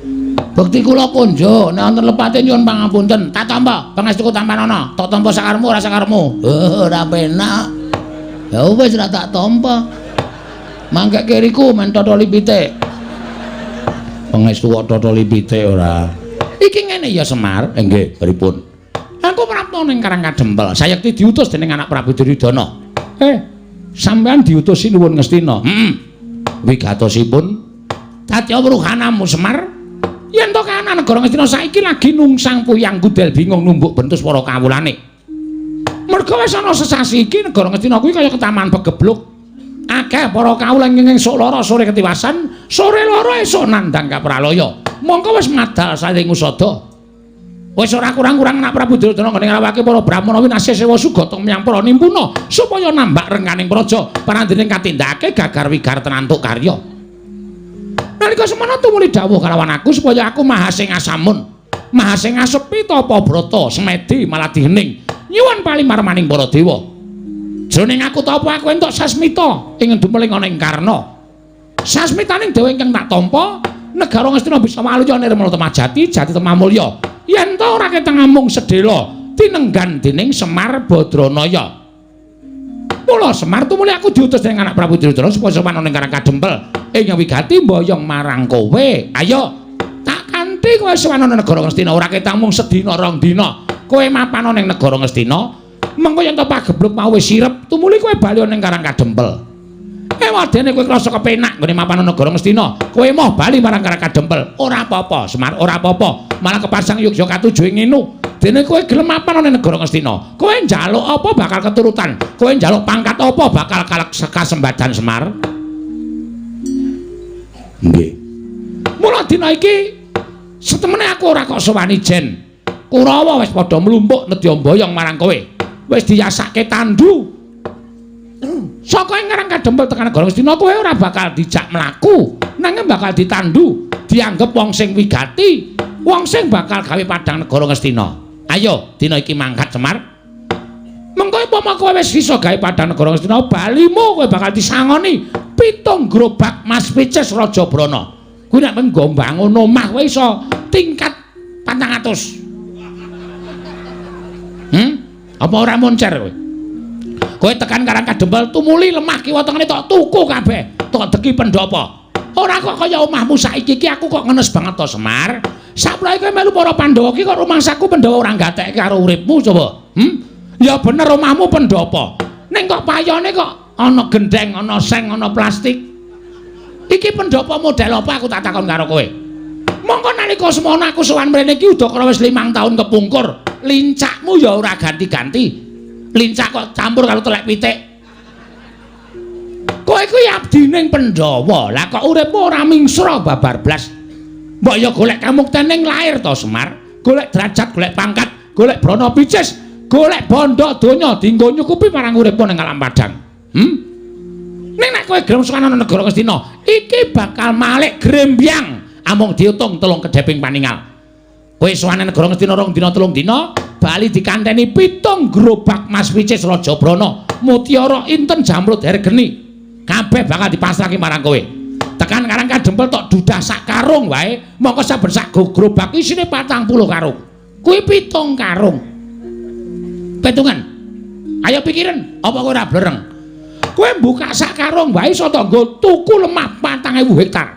Bekti kula konjo, nek wonten lepate nyuwun pangapunten. Tak tampa, pangestuku tampanana. Tak tampa sakarepmu ora sakarepmu. Oh, ora penak. Ya wis ora tak tampa. Mangke kiriku men totoli pitik. Pangestu kok totoli pitik ora. Iki ngene ya Semar. Nggih, pripun? Aku prapta ning Karang Kadempel. Sayekti diutus dening anak Prabu Duryudana. Sampean diutus sinuwun Ngastina. Heeh. Wigatosipun dadi wruhanamu Semar. Yen to kahanan negara Ngastina saiki lagi nungsang puyang gudel bingung numbuk bentus para kawulane. Merga wis ana sesasi iki negara Ngastina kuwi kaya ketaman pegebluk. Akeh para kawula ing esuk lara sore ketiwasan, sore lara esuk nandhang kapralaya. Mongko wis madal saling usada. Wis ora kurang-kurang anak Prabu Duryudana nggone ngrawake para brahmana winasya sewa sugata menyang para nimpuna supaya nambak rengganing praja parandene katindakake gagar wigar tenantuk karya. Nalika semana tumuli dawuh kalawan aku supaya aku mahasing asamun, mahasing asepi tapa brata semedi maladih hening nyuwun palimarmaning para dewa. Jroning aku tapa aku entuk sasmita ing dumeling ana ing Karna. Sasmitaning dewa ingkang tak tampa, negara Ngastina bisa waluya nirmala temajati jati temamulya. Yen ta ora keteng amung sedhela tinenggan dening Semar Badranaya. Mula Semar tumuli aku diutus dening anak Prabu Duryudana supaya sowan ana ing Karang Kadempel ing wigati mboyong marang kowe. Ayo tak kanthi kowe sowan ana negara Ngastina ora ketang mung sedina rong dina. Kowe mapan ana ing negara Ngastina, mengko yen to pagebluk mau wis sirep, tumuli kowe bali ana ing Karang Kadempel. Ewadene kowe krasa kepenak nggone mapan ana negara Ngastina, kowe moh bali marang Karang Kadempel. Ora apa-apa, Semar, ora apa-apa. Malah kepasang yogya katuju ing ngene. Dene kowe gelem mapan ana negara Ngastina, kowe njaluk apa bakal keturutan, kowe njaluk pangkat apa bakal kasembadan Semar. Nggih. Mula dina iki setemene aku ora kok sowani jen. Kurawa wis padha mlumpuk nedya mboyong marang kowe. Wis diyasake tandu. Saka ing Karang Kadempel tekan negara Ngastina kowe ora bakal dijak mlaku, nanging bakal ditandu, dianggep wong sing wigati, wong sing bakal gawe padhang negara Ngastina. Ayo dina iki mangkat Semar. Mengko umpama kowe wis iso gawe padhang negara Ngastina, balimu kowe bakal disangoni 7 gerobak Mas Picis Raja Brana. Kuwi nek nggo mbangun omah kowe iso tingkat 400. Apa ora moncer kowe? Kowe tekan Karang Kadempel tumuli lemah kiwa tengene tok tuku kabeh, tok deki pendhapa. Ora kok kaya omahmu saiki iki aku kok ngenes banget to Semar. Saplae kowe melu para Pandhawa iki kok rumangsaku Pandhawa ora gatekke karo uripmu coba. Ya bener omahmu pendhapa. Ning kok payone kok ana gendeng, ana seng, ana plastik. Iki pendhapa model apa aku tak takon karo kowe. Mongko nalika semono aku sowan mrene iki udakara wis 5 tahun kepungkur. Lincakmu ya ora ganti-ganti. Lincak kok campur karo telek pitik. Kowe kuwi abdining Pandhawa. Lah kok uripmu ora mingsra babar blas. Mbok ya golek kamukten ning lair to Semar. Golek derajat, golek pangkat, golek brana picis, golek bondo donya dienggo nyukupi marang uripmu ning alam padang. Ning nek kowe gelem sowan ana negara Ngastina, iki bakal malik grembyang amung diutung 3 kedheping paningal. Kowe sowan negara Ngastina 2 dina 3 dina, bali dikanteni 7 gerobak Mas Picis Raja Brana, mutiara inten jamrud hergeni. Kabeh bakal dipasrahke marang kowe. Tekan Karang Kadempel tok dudah sak karung wae, mongko saben sak gerobak isine 40 karung. Kuwi 7 karung. Petungan. Ayo pikiran, apa kowe ora blereng? Kowe buka sak karung wae iso nggo tuku lemah 4.000 hektar.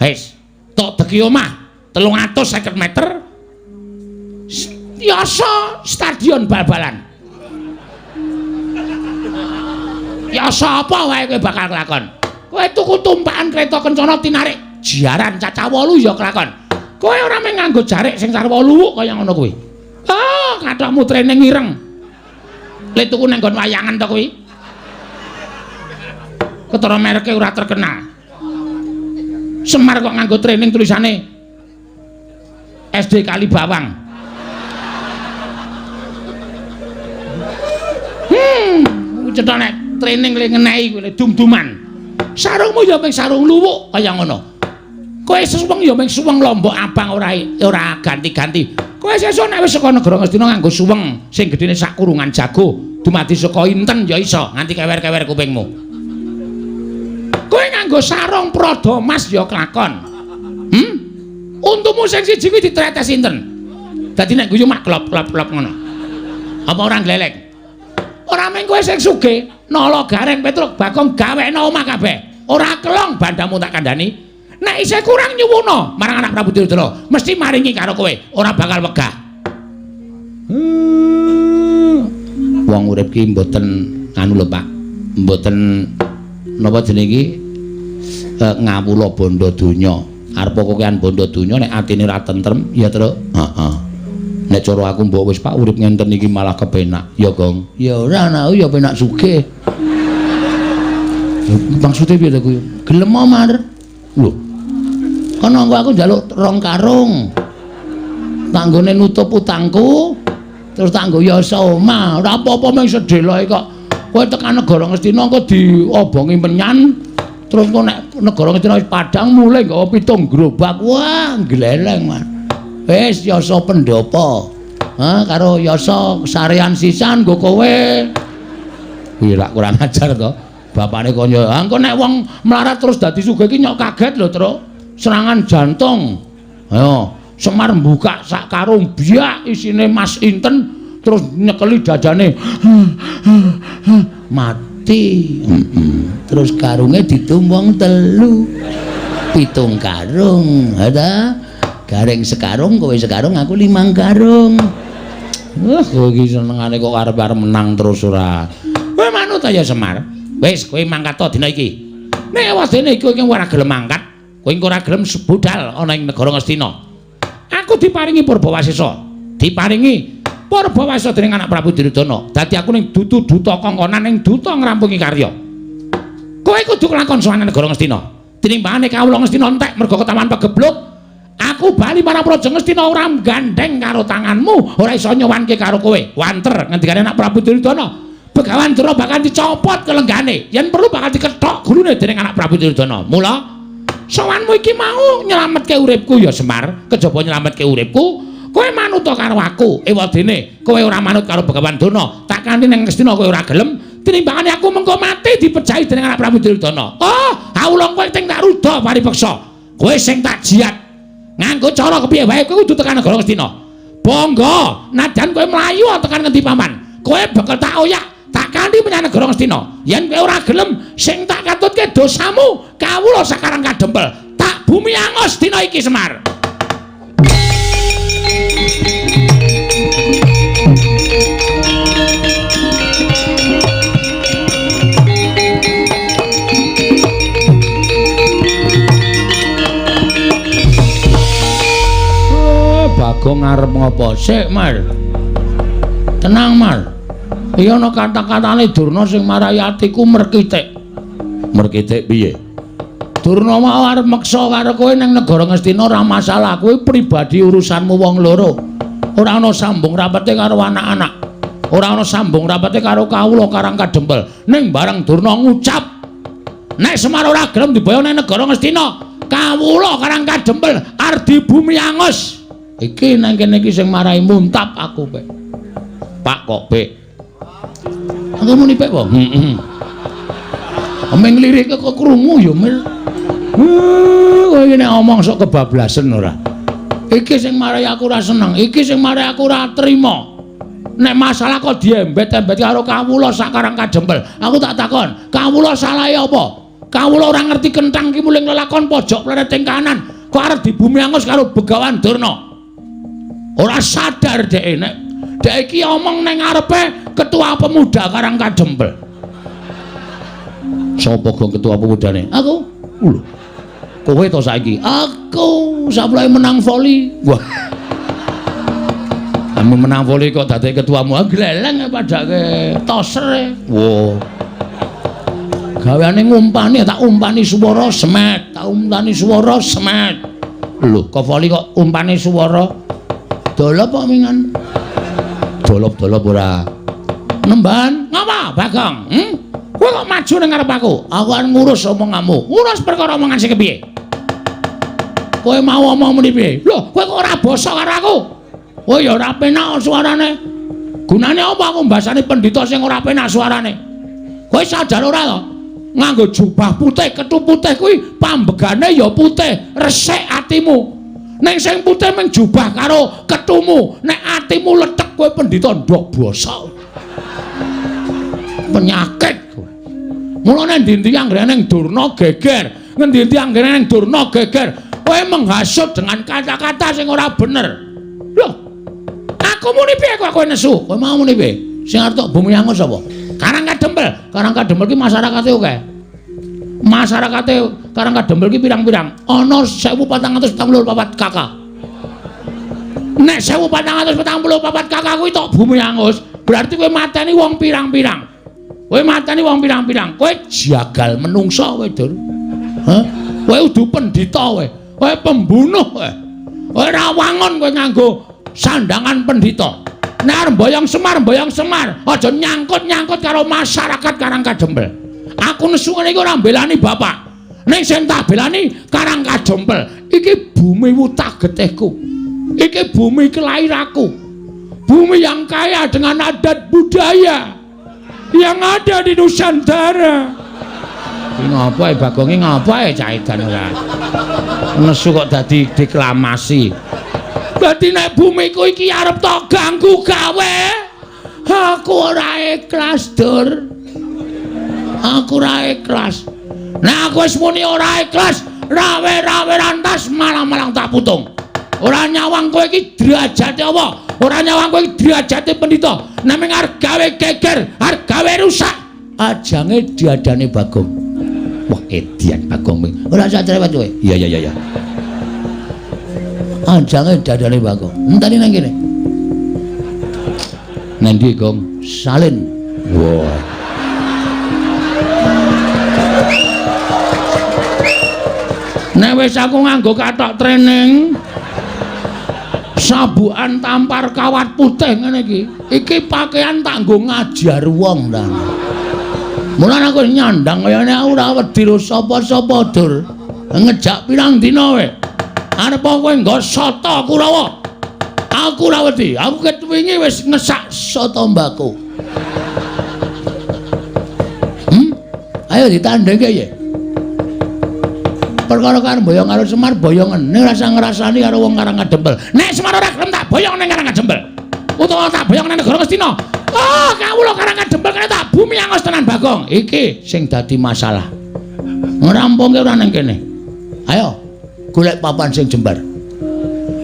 Wis, tok deki omah 350 meter. Yasa stadion bal-balan. Yasa apa wae kowe bakal kelakon? Kowe tuku tumpakan kereta kencana tinarik jaran cacah 8 ya kelakon. Kowe ora mung nganggo jarik sing sarwa luwuk kaya ngono kuwi. Ah, kathokmu training ireng. Le tuku nang nggon wayangan to kuwi. Ketara mereke ora terkenal. Semar kok nganggo training tulisane SD Kalibawang. Cetha nek training le ngenehi kuwi dum-duman. Sarungmu ya mung sarung luwuk kaya ngono. Kowe suweng ya mung suweng lombok abang ora ora ganti-ganti. Kowe sesuk nek wis saka negara Ngastina nganggo suweng sing gedene sak kurungan jago, dumadi saka inten ya iso nganti kewer-kewer kupingmu. Kowe nganggo sarung prada mas ya kelakon. Hmm? Untumu sing siji kuwi ditretes inten. Dadi nek guyu mak klop-klop-klop ngono. Apa ora gleleng? Ora mung kowe sing sugih, Nala Gareng Petruk Bagong gawekno omah kabeh. Ora kelong bandamu tak kandhani. Nek isih kurang nyuwuna marang anak Prabu Duryudana, mesti maringi karo kowe, ora bakal wegah. Wong urip ki mboten anu lho Pak. Mboten napa jenenge iki ngawula bondo donya. Arep kokean bondo donya nek atine ora tentrem ya, Truk. Heeh. Nek cara aku mbok wis Pak urip ngenten iki malah kepenak. Ya, Gong. Ya ora anakku ya penak sugih. Maksude piye to kuwi? Gelem Mar. Lho. Kono engko aku njaluk rong karung. Tanggone nutup utangku, terus tak nggo yasa omah. Ora apa-apa mung sedeloke kok. Kowe tekan negara Ngastina engko diobongi menyan, terus engko nek negara Ngastina wis padhang mulih nggawa 7 gerobak. Wah, gleleng, Mas. Wis yasa pendopo. Ha, karo yasa sarean sisan nggo kowe. Kuwi lak kurang ajar to. Bapane konyo, "Ah, engko nek wong melarat terus dadi sugih iki nyok kaget lho, Truk. Serangan jantung." Ayo, Semar mbuka sak karung biak isine mas inten terus nyekeli dadane. Mati. Terus karunge ditumbang 3. 7 karung. Ha ta? Gareng sekarung, kowe sekarung, aku 5 karung. Wah, kowe iki senengane kok arep-arep menang terus ora. Kowe manut ya Semar. Wis, kowe mangkat to dina iki. Nek wadene kowe iki ora gelem mangkat, kowe engko ora gelem budal ana ing negara Ngastina. Aku diparingi Purbawasesa. Diparingi Purbawasesa dening anak Prabu Duryudana. Dadi aku ning dudu duta kongkonan ning duta ngrampungi karya. Kowe kudu kelakon sowan negara Ngastina. Tinimbangane kawula Ngastina entek mergo ketawan pegebluk, aku bali marang Praja Ngastina ora gandeng karo tanganmu, ora iso nyowanke karo kowe. Wanter ngendikane anak Prabu Duryudana. Begawan Durna bakal dicopot kelenggane, yen perlu bakal dikethok gulune dening anak Prabu Duryudana. Mula sowanmu iki mau nyelametke uripku ya Semar, kejaba nyelametke uripku, kowe manut karo aku. Ewadene kowe ora manut karo Begawan Durna, tak kanthi ning Ngastina kowe ora gelem, tinimbangane aku mengko mati dipejahi dening anak Prabu Duryudana. Oh, awula kowe sing tak ruda paripeksa. Kowe sing tak jiat. Nganggo cara kepiye wae kowe kudu tekan negara Ngastina. Bangga, nadyan kowe mlayu tekan ngendi paman, kowe bakal tak oyak. Tak kanthi menyang negara Ngastina. Yen kowe ora gelem, sing tak katutke dosamu kawula sakarang kadempel. Tak bumi angus dina iki Semar. Oh, Bagong arep ngopo? Sik, Mar. Tenang, Mar. Iya ana kata-katane Durna sing marai atiku merkitik. Merkitik piye? Durna mau arep meksa karo kowe ning negara Ngastina ora masalah, kowe pribadi urusanmu wong loro. Ora ana sambung rapete karo anak-anak. Ora ana sambung rapete karo kawula Karang Kadempel. Ning bareng Durna ngucap, nek Semar ora gelem diboyong ning negara Ngastina, kawula Karang Kadempel arep bumi angus. Iki nang kene iki sing marai muntap aku, Pek. Pak kok, Pek? Aku muni pek wae. Heeh. Omeng lirike kok krungu ya, Mil. Kowe iki nek omong sok kebablasen ora. Iki sing marai aku ora seneng, iki sing marai aku ora trima. Nek masalah kok diembet-embet karo kawula sakarang kadempel. Aku tak takon, kawula salahe apa? Kawula ora ngerti kenthang ki muling lelakon pojok plereting kanan, kok arep dibumi angus karo Begawan Durna. Ora sadar dhek nek dhek iki omong ning ngarepe ketua pemuda Karang Kadempel. Sapa gong ketua pemudane? Aku. Lho. Kowe to saiki? Aku saplai menang voli. Wah. Kamu menang voli kok dadi ketuamu? Gleleng padake toser. Wah. Gaweane ngumpani, tak umpani swara semet, tak umpani swara semet. Lho, kok voli kok umpani swara? Dolop kok mingan. Dolop-dolop ora. Nemban ngapa, Bagong? Kowe kok maju ning ngarep aku? Aku arep ngurus omonganmu. Ngurus perkara omongan sing kepiye? Kowe mau omong muni piye? Lho, kowe kok ora basa karo aku? Kowe ya ora penak suarane. Gunane apa aku mbasani pendhita sing ora penak suarane? Kowe sadar ora to? Nganggo jubah putih, kethu putih kuwi pambegane ya putih, resik atimu. Ning sing putih mung jubah karo kethumu, nek atimu lethek kowe pendhita ndok basa. Penyakit kowe. Mulane endi-endi anggere ning Durna geger, ngendi-endi anggere ning Durna geger, kowe menghasut dengan kata-kata sing ora bener. Lho, aku muni piye kok kowe nesu? Kowe mau muni piye? Sing arep tok bumi angus sapa? Karang Kadempel. Karang Kadempel ki masyarakate akeh. Masyarakate Karang Kadempel ki pirang-pirang. Ana 1444 KK. Nek 1444 KK kuwi tok bumi angus, berarti kowe mateni wong pirang-pirang. Kowe mateni wong pirang-pirang. Kowe jagal menungsa kowe, Dur. Hah? Kowe udu pendhita kowe. Kowe pembunuh kowe. Kowe ora wangun kowe nganggo sandangan pendhita. Nek arep mboyong Semar, mboyong Semar, aja nyangkut-nyangkut karo masyarakat Karang Kadempel. Aku nesu ngene iki ora mbelani bapak. Ning sing tak belani Karang Kadempel. Iki bumi wutah getihku. Iki bumi kelahiranku. Bumi yang kaya dengan adat budaya yang ada di Nusantara. Iki ngapa e Bagonge ngapa e cah edan ora? Nesu kok dadi deklamasi. Dadi nek bumiku iki arep tok ganggu gawe, aku ora ikhlas, Dur. Aku ora ikhlas. Nek aku wis muni ora ikhlas, rawe-rawe rantas malang-malang tak putung. Ora nyawang kowe iki derajate apa? Ora nyawang kowe iki derajate pendhita. Nek mung arep gawe geger, arep gawe rusak, ajange diadane Bagong. Wah, edian Bagong. Ora usah cerewet kowe. Iya iya iya. Ajange dadane Bagong. Enteni nang kene. Nang ndi, Gong? Salin. Wah. Nek wis aku nganggo kathok training, sabukan tampar kawat putih ngene iki. Iki pakaian tak nggo ngajar wong ta. Mulane aku nyandang kayane aku ora wedi karo sapa-sapa, Dur. Ngejak pirang dina kowe. Arep kowe nggo soto Kurawa. Aku ora wedi. Aku ket wingi wis ngesak soto mbako. Ayo ditandhengke ya. Perkara karo boyong karo Semar boyongen. Ning rasa ngrasani karo wong Karang Kadempel. Nek Semar ora gelem tak boyong ning Karang Kadempel. Utawa tak boyong ning negara Ngastina. Oh, kawula Karang Kadempel kene tak bumi angus tenan Bagong. Iki sing dadi masalah. Ngrampungke ora ning kene. Ayo golek papan sing jembar.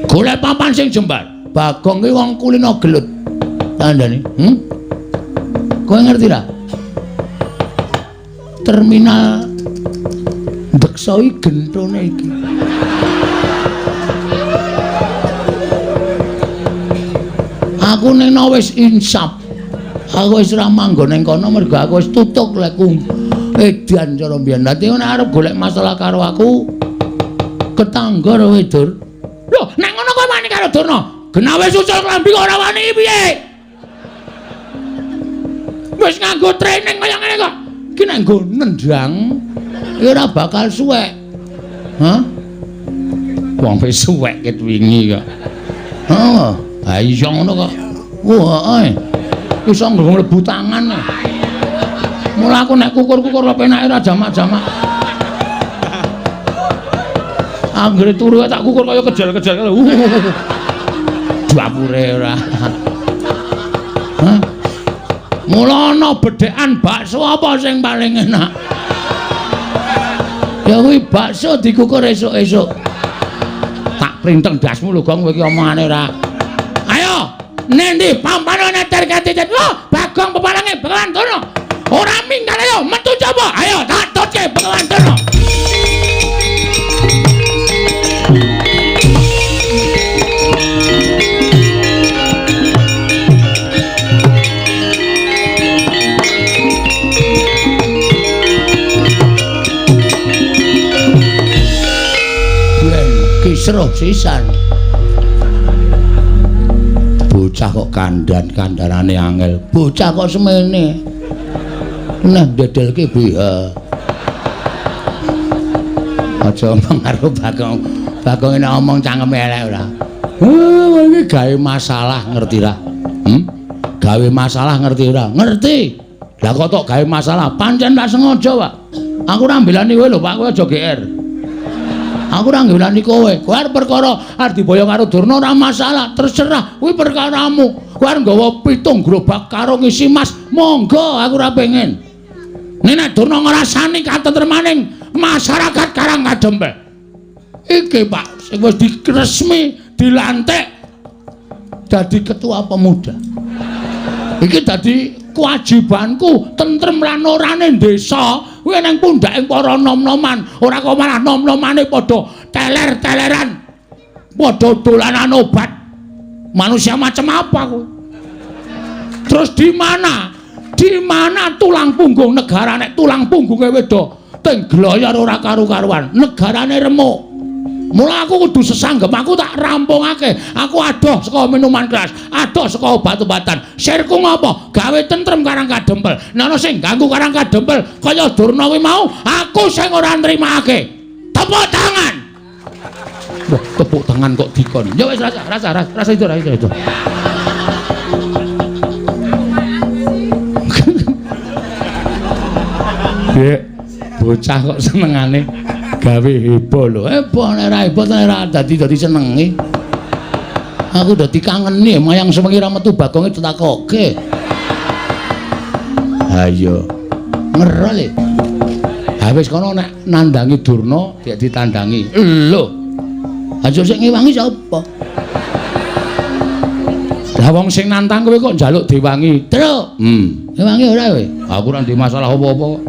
Golek papan sing jembar. Bagong ki wong kulino gelut. Tandane, Kowe ngerti ra? Terminal Deksa iki gentone iki. Aku ning wis insaf. Aku wis ora manggon ning kono mergo aku wis tutuk lekku edan cara mbiyen. Dadi nek arep golek masalah karo aku ketangga kowe, Dur. Lho, nek ngono kowe wani karo Durna. Genah wis ucul klambi kok ora wani piye? Wis nganggo training kaya ngene kok. Iki nek nggo nendang ya ora bakal suwek. Hah? Wong wis suwek ket wingi kok. Heeh. Ha iya ngono kok. Wah, heeh. Iso mlebu tangan. Mula aku nek kukur-kukur penake ora jamak-jamak. Anggere turu tak kukur kaya kejar-kejar. Dapure ora. Hah? Mula ana bedhekan bakso apa sing paling enak? Ya kuwi bakso dikukur esuk-esuk. Tak printeng dasmu lho, Gong, kowe iki omongane ora. Ayo, nendi pampane neter katitet. Lho, Bagong pepalange Begawan Durna. Ora minggat ayo metu coba. Ayo tak tutke Begawan Durna. Kisruh sisan. Bocah kok kandhan-kandhanane angel. Bocah kok semene. Nah dedelke BH. Aja omong karo Bagong. Bagong nek omong cangkeme elek ora. Iki gawe masalah ngerti ra? Gawe masalah ngerti ora? Ngerti. Lah kok tok gawe masalah? Pancen tak sengaja, Pak. Aku ora mbelani kowe lho, Pak. Kowe aja GR. Aku ora ngelani kowe. Kowe arep perkara arep diboyong karo Durna ora masalah, terserah. Kuwi perkaramu. Kowe arep nggawa 7 gerobak karo ngisi mas, monggo aku ora pengen. Nek Durna ngrasani katentremaning masyarakat Karang Kadempel. Iki, Pak, sing wis diresmi dilantik dadi ketua pemuda. Iki dadi kewajibanku tentrem lan orane desa kuwi nang pundhake para nom-noman, ora kok malah nom-nomane padha teler-teleran, padha dolanan obat. Manusia macam apa kuwi? Terus di mana? Di mana tulang punggung negara nek tulang punggunge wedo teng gloyor ora karu-karuan, negarane remuk. Mula aku kudu sesanggep, aku tak rampungake. Aku adoh saka minuman keras, adoh saka obat-obatan. Sirku ngopo? Gawe tentrem Karang Kadempel. Nek ana sing ganggu Karang Kadempel kaya Durna kuwi mau, aku sing ora nrimake. Tepuk tangan. Wah, tepuk tangan kok dikon. Ya wis rasa, rasa, rasa, rasa itu, rasa itu. Dek, bocah kok senengane gawe heboh lho. Heboh nek ora heboh nek ora dadi senenge. Aku dadi kangeni mayang sewengi ra metu Bagonge ditakoke. Ha iya. Ngerol e. Ha wis kono nek nandangi Durna dik ditandangi. Lho. Aja sing ngewangi sapa? Lah wong sing nantang kowe kok njaluk diwangi. Truk. Ngewangi ora kowe? Aku ora ndek masalah apa-apa kok.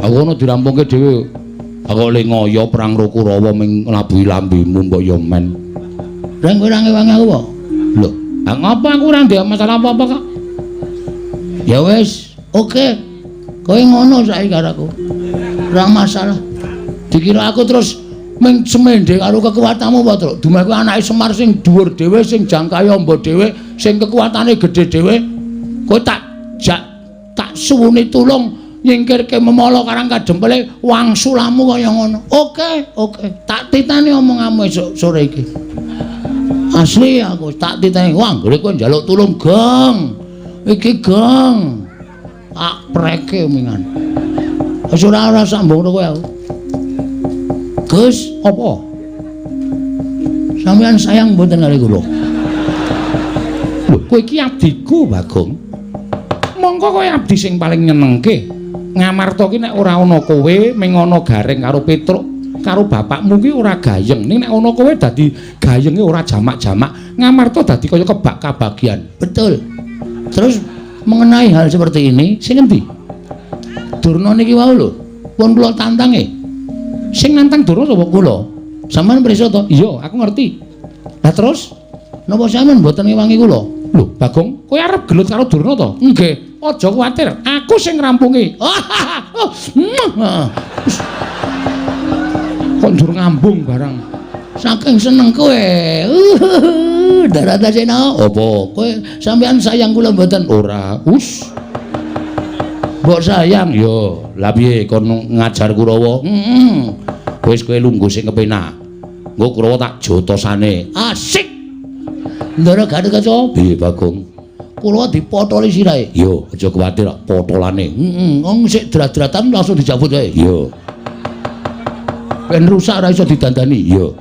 Aku ono dirampungke dhewe. Aku le ngoyo perang karo Kurawa ming nglabuhi lambemu mbok yo men. Lah kowe ora ngewangi aku apa? Lho, ha ngopo aku ora ndek masalah apa-apa kok. Ya wis, oke. Kowe ngono saiki karo aku. Ora masalah. Dikira aku terus ming semende karo kekuatanmu apa, Truk? Dumeh kowe anake Semar sing dhuwur dhewe, sing jangkahe amba dhewe, sing kekuatane gedhe dhewe. Kowe tak jak tak suwuni tulung nyingkirke memala Karang Kadempele wangsulamu kaya ngono. Oke, oke. Tak titani omonganmu esuk sore iki. Asli aku tak titani. Wah, anggere kowe njaluk tulung, Gong. Iki Gong. Tak preke mingan. Wis ora sambung kowe aku. Gus, apa? Sampeyan sayang mboten kali kula? Lho, kowe iki abdiku, Bagong. Mongko kowe abdi sing paling nyenengke. Ngamarta ki nek ora ana kowe, ming ana Gareng karo Petruk, karo bapakmu ki ora gayeng. Ning nek ana kowe dadi gayenge ora jamak-jamak. Ngamarta dadi kaya kebak kabagian. Betul. Terus mengenai hal seperti ini, sing endi? Durna niki wau lho, pun kula tantange. Sing nantang Durna sapa kula? Sampeyan pirsa to? Iya, aku ngerti. Lah terus napa sampeyan mboten ngewangi kula? Lho, Bagong, kowe arep gelut karo Durna to? Nggih. Aja kuwatir, aku sing ngrampungi. Kok njur ngambung barang. Saking seneng kowe. Daratasena, apa kowe sampeyan sayang kula mboten? Ora. Us. Mbok sayang yo. Lah piye kon ngajar Kurawa? Heeh. Wis kowe lungguh sing kepenak. Engko Kurawa tak jotosane. Asik. Ndara Gatotkaca. Piye Bagong? Kurawa dipotoli sirahe. Yo, aja kuwatir potolane. Heeh, wong sik drat-dratan langsung dijabut wae. Yo. Ben rusak ora iso didandani. Yo.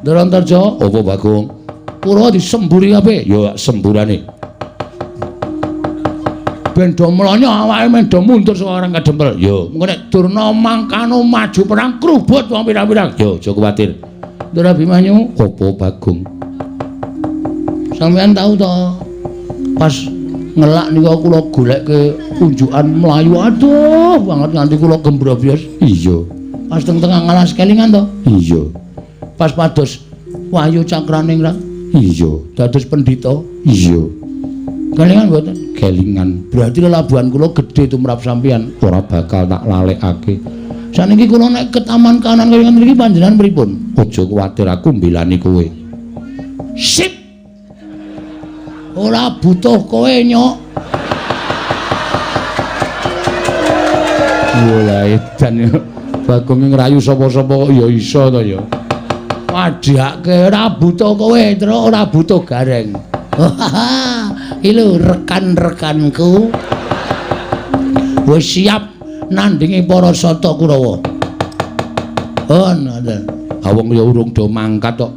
Ndara Antarja, apa Bagong? Kurawa disemburi kabeh. Yo semburane. Ben do mlonyo awake men do mundur saka Karang Kadempel. Yo, mengko nek Durna mangkano maju perang krubut wong pirang-pirang. Yo, aja kuwatir. Ndara Abimanyu, apa Bagong? Sampeyan tahu to? Pas ngelak niku kula golekke unjukan mlayu aduh banget nganti kula gembrobyos. Iya. Pas teng tengah ngalas kelingan to? Iya. Pas pados Wahyu Cakraningrat? Iya. Dados pendhita? Iya. Kelingan mboten? Kelingan. Berarti lelabuhan kula gedhe tumrap sampeyan, ora bakal tak lalekake. Saniki kula nek ke taman kanan kaya ngene iki panjenengan pripun? Aja kuwatir, aku mbelani kowe. Sip. Ora butuh kowe, Nyok. Wah, edan Bagong ngrayu sapa-sapa kok ya iso to ya. Wadhake ora butuh kowe, Truk, ora butuh Gareng. Iki lho rekan-rekanku. Wis siap nandingi para Sata Kurawa. Oh, ngoten. Ha wong ya urung do mangkat kok.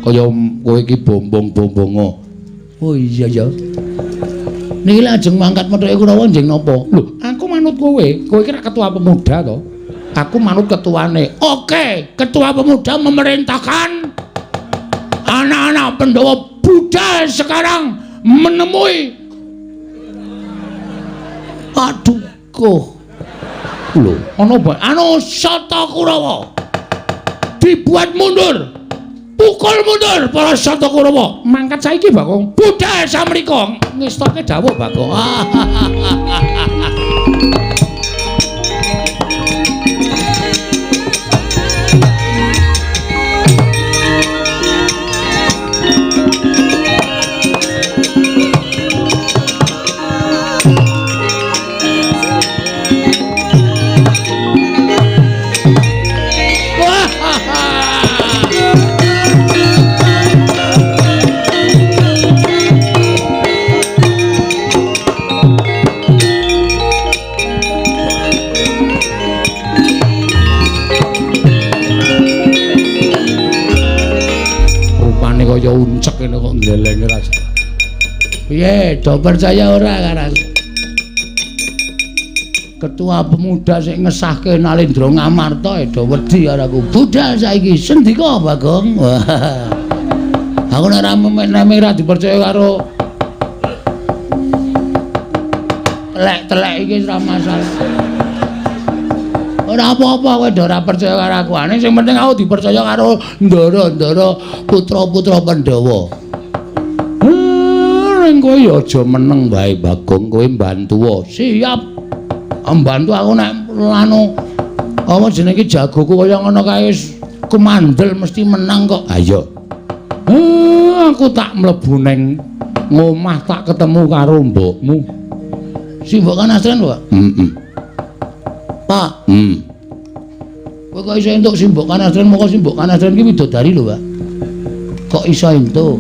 Kaya kowe iki bombong-bombongo. Oh iya ya. Niki lajeng mangkat methuke Kurawa njeng napa? Lho, aku manut kowe. Kowe iki rak ketua pemuda to. Aku manut ketuane. Oke, ketua pemuda memerintahkan anak-anak Pandhawa budal sekarang menemui Paduka. Lho, ana apa? Anu Sata Kurawa. Dibuat mundur. Pukul mundur para Sata Kurawa. Mangkat saiki, Bagong. Budal samrika. Ngestoke dawuh, Bagong. Kaya uncek ngene kok nglelenge ra. Piye, do percaya ora karo aku? Ketua pemuda sing ngesahke Nalendra Ngamarta do wedi karo aku. Budal saiki sendika, Bagong. Aku nek ora memek ora dipercaya karo telek-telek iki ora masalah. Ora apa-apa kowe do ora percaya karo aku. Ane sing penting aku dipercaya karo ndara-ndara putra-putra Pandhawa. Ning kowe ya aja meneng wae, Bagong, kowe mbantuwa. Siap. Mbantu aku nek anu apa jenenge iki jagoku kaya ngono kae wis kumandel mesti menang kok. Ayo. Aku tak mlebu ning ngomah tak ketemu karo mbokmu. Si mbok kan asren, Pak? Heeh. Pak. Kowe kok iso entuk simbok kanastren, moko simbok kanastren ki widodari lho, Pak. Kok iso entuk?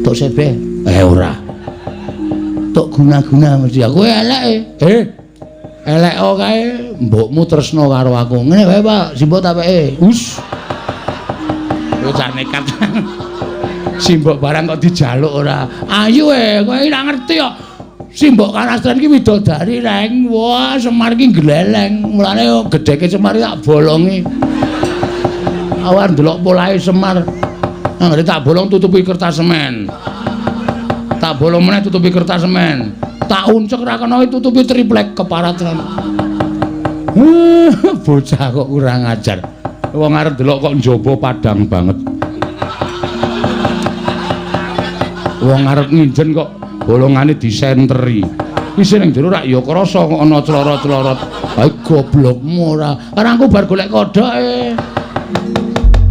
Tok sebeh? Ora. Tok guna-guna mesti aku elek e. Elek kae mbokmu tresna karo aku. Ngene wae, Pak, simbok tak peke. Us. Kowe cah nekat. Simbok barang kok dijaluk ora. Ayo kowe ora ngerti kok. Simbok kanastren ki widodari reng. Wah, Semar ki gleleng. Mulane gedheke Semar tak bolongi. Awan delok polahe Semar. Anggere tak bolong tutupi kertas semen. Tak bolong meneh tutupi kertas semen. Tak uncek ra kena tutupi triplek keparat. Bocah kok kurang ajar. Wong arep delok kok njaba padang banget. Wong arep nginjen kok bolongane disenteri. Isih ning jero rak ya krasa kok ana clorot-clorot. Ha goblokmu ora. Karangku bar golek kodhoke.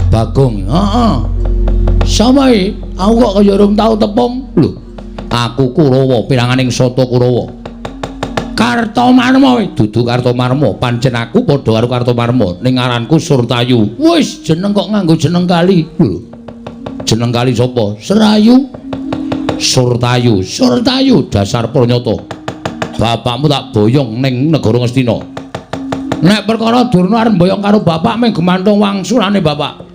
Bagong, heeh. Sama iki, aku kok kaya urung tau tepung. Lho, aku Kurawa, piranganing Sata Kurawa. Kartomarma kowe, dudu Kartomarma, pancen aku padha karo Kartomarma. Ning aranku Surtayu. Wis jeneng kok nganggo jeneng kali. Lho. Jeneng kali sapa? Serayu. Surtayu, Surtayu dasar pranyata. Bapakmu tak boyong ning negara Ngastina. Nek perkara Durna arep mboyong karo bapak mung gemantung wangsulane bapak.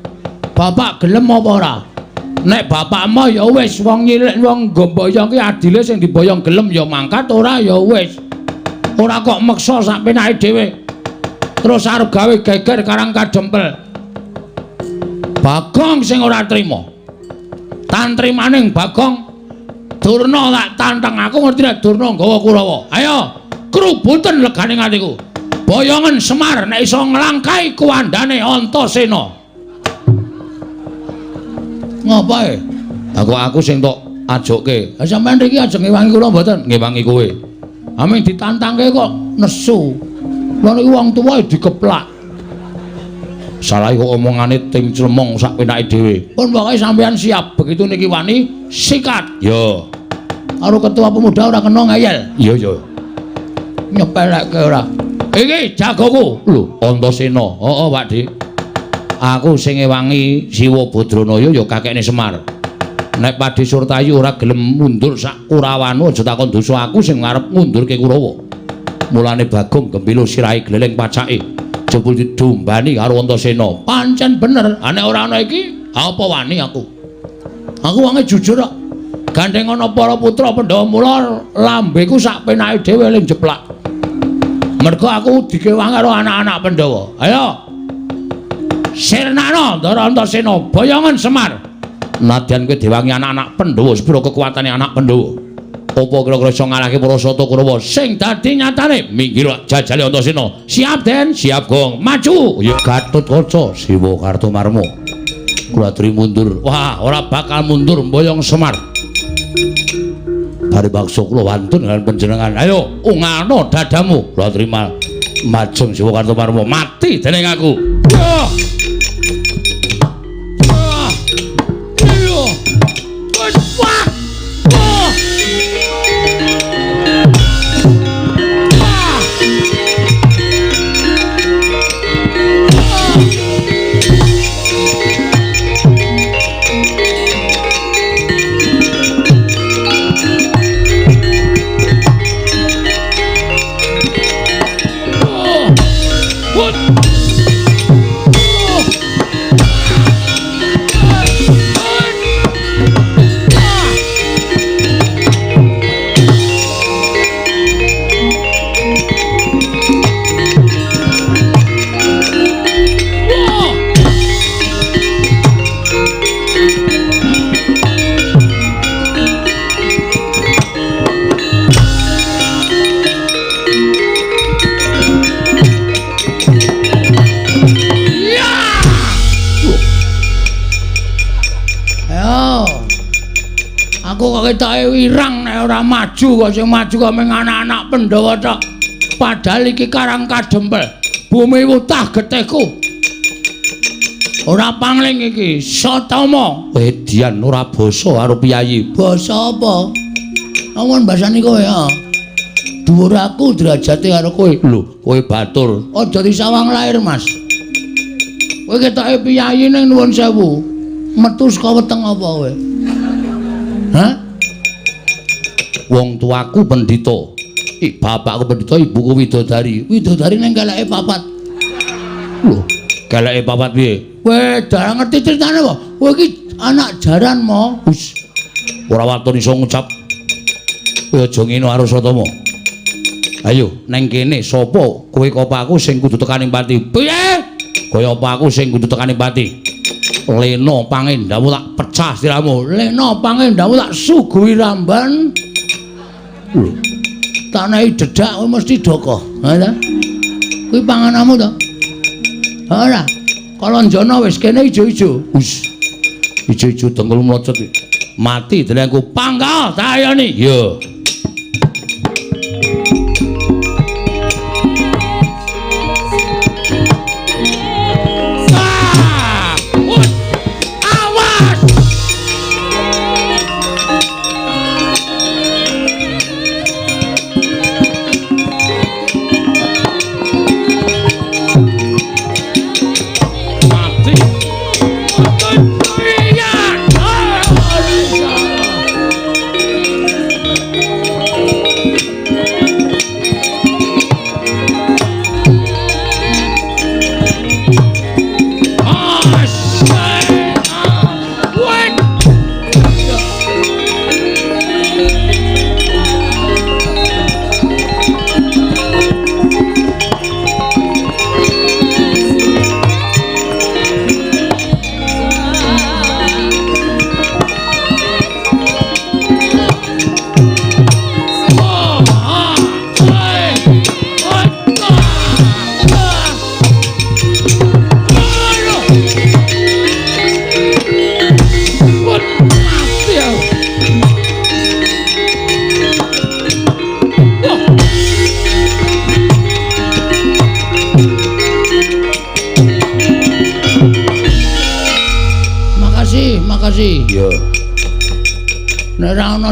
Bapak gelem apa ora? Nek bapakmu ya wis wong nyilik wong nggo mboyong ki adile sing diboyong gelem ya mangkat, ora ya wis. Ora kok meksa sak penake dhewe. Terus arep gawe geger karang kadempel. Bagong sing ora trima. Tantrimaning Bagong Durna tak tantang, aku ngerti nek Durna nggawa Kurawa. Ayo, krubuten legane atiku. Boyongen Semar nek iso nglangkai kuwandane Antasena. Ngapa e? Aku sing tok ajokke. Ha sampean riki ajeng ngewangi kula mboten? Ngewangi kowe. Aming ditantangke kok nesu. Lha niku wong tuwa dikeplak. Salah kok omongane ting clemong sak penake dhewe. Pun pokoke sampean siap, begitu niki wani sikat. Yo. Karo ketua pemuda ora kena ngeyel. Iya, iya. Nyepelekke ora. Iki jagoku. Lho, Antasena. Heeh, Pak Dik. Aku sing ngewangi Siwa Badranaya ya kakekne Semar. Nek Pakde Surtayu ora gelem mundur sak Kurawanu aja takon dosa aku sing arep ngundurke Kurawa. Mulane Bagong gembilo sirahe gleleng pacake. Jebul didumbani karo Antasena. Pancen bener, nek ora ana iki, apa wani aku? Aku wonge jujur kok. Gandeng ana para putra Pandhawa mula lambeku sak penake dhewe le jeplak. Mergo aku dikewangi karo anak-anak Pandhawa. Ayo. Sirnana Ndara Antasena, boyongan Semar. Nadyan kowe diwangi anak-anak Pandhawa, sepiro kekuatane anak Pandhawa? Apa kira-kira iso ngalahke para sata Kurawa? Sing dadi nyatane minggir jajale Antasena. Siap, Den? Siap, Gong. Maju. Ya Gatotkaca Siwa Kartomarma. Kula aturi mundur. Wah, ora bakal mundur mboyong Semar. Bare bakso kula wantun dengan panjenengan. Ayo, ungano dadamu. Kula terima majeng Siwa Kartomarma. Mati dening aku. Yo. Ketoke wirang nek ora maju kok sing maju kok mung anak-anak Pandhawa tok. Padahal iki Karang Kadempel, bumi wutah getihku. Ora pangling iki, Satama. Edian ora basa karo piyayi. Basa apa? Amun basane kowe ya. Dhuwur aku derajate karo kowe. Lho, kowe batur. Aja disawang lair, Mas. Kowe ketoke piyayi ning nuwun sewu. Metu saka weteng apa kowe? Hah? Wong tuaku pendhita. Bapakku pendhita, ibuku widodari. Widodari ning keleke papat. Lho, keleke papat piye? Kowe darah ngerti critane apa? Kowe iki anak jaran mo. Wis. Ora waton iso ngucap. Kowe aja ngene karo Satama. Ayo, neng kene sapa kowe apa aku sing kudu tekaning pati? Piye? Kaya apa aku sing kudu tekaning pati? Lena pangendamu tak pecah siramu. Lena pangendamu tak suguhi ramban. Lho. Tak nehi dedak kowe mesti doko. Ha ta? Kuwi pangananmu to? Ora. Kalanjana wis kene ijo-ijo. Wis. Ijo-ijo dengkul mlocot. Mati delengku pangkal tayoni. Ya.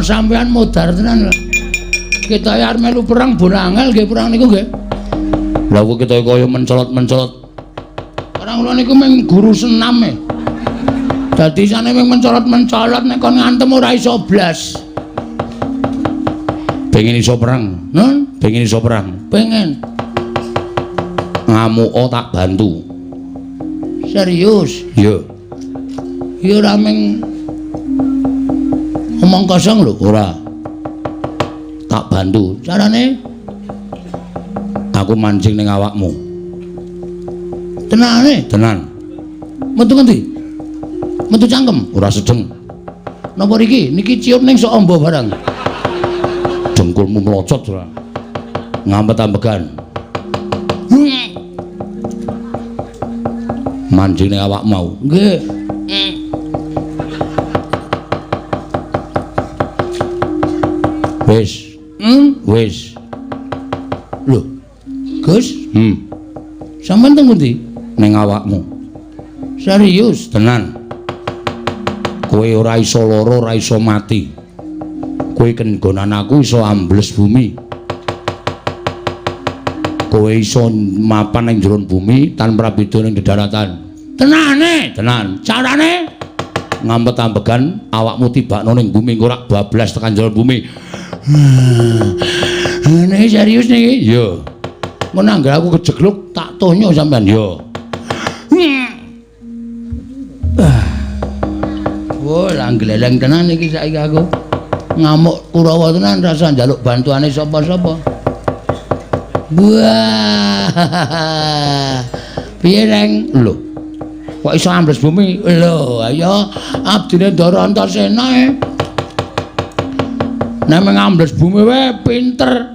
Sampean modar tenan. Kita arep melu perang bon angel nggih perang niku nggih. Lah kok kita kaya mencolot-mencolot. Ora kula niku mung guru senam e. Dadi isane mung mencolot-mencolot nek kon ngantem ora iso blas. Pengen iso perang, nun? Pengen iso perang. Pengen. Ngamuka tak bantu. Serius? Iya. Ya ora mung omong kosong lho, ora. Tak bantu. Carane aku mancing ning awakmu. Tenane? Tenan. Metu ngendi? Metu cangkem, ora sedeng. Napa riki? Niki ciut ning sok amba barang. Dengkulmu mlocot ora. Ngampet-ambegan. Mancing ning awak mau. Nggih. Wis. Wis. Lho. Gus? Sampeyan teng pundi? Ning awakmu. Serius? Tenan. Kowe ora iso lara, ora iso mati. Kowe kenggonan aku iso ambles bumi. Kowe iso mapan ning jero bumi tanpa beda ning dedaratan. Tenane? Tenan. Carane? Ngampet-ambegan awakmu tibakno ning bumi engko rak bablas tekan jero bumi. Niki serius niki? Iya. Mun anggere aku kejegluk tak tonyo sampean. Iya. Wah, lah gleleng tenan iki saiki aku. Ngamuk Kurawa tenan rasa njaluk bantuane sapa-sapa. Wah. Piye, Reng? Lho. Kok iso ambles bumi? Lho, ayo abdine Ndara Antasena e. Nek ngambles bumi wae pinter.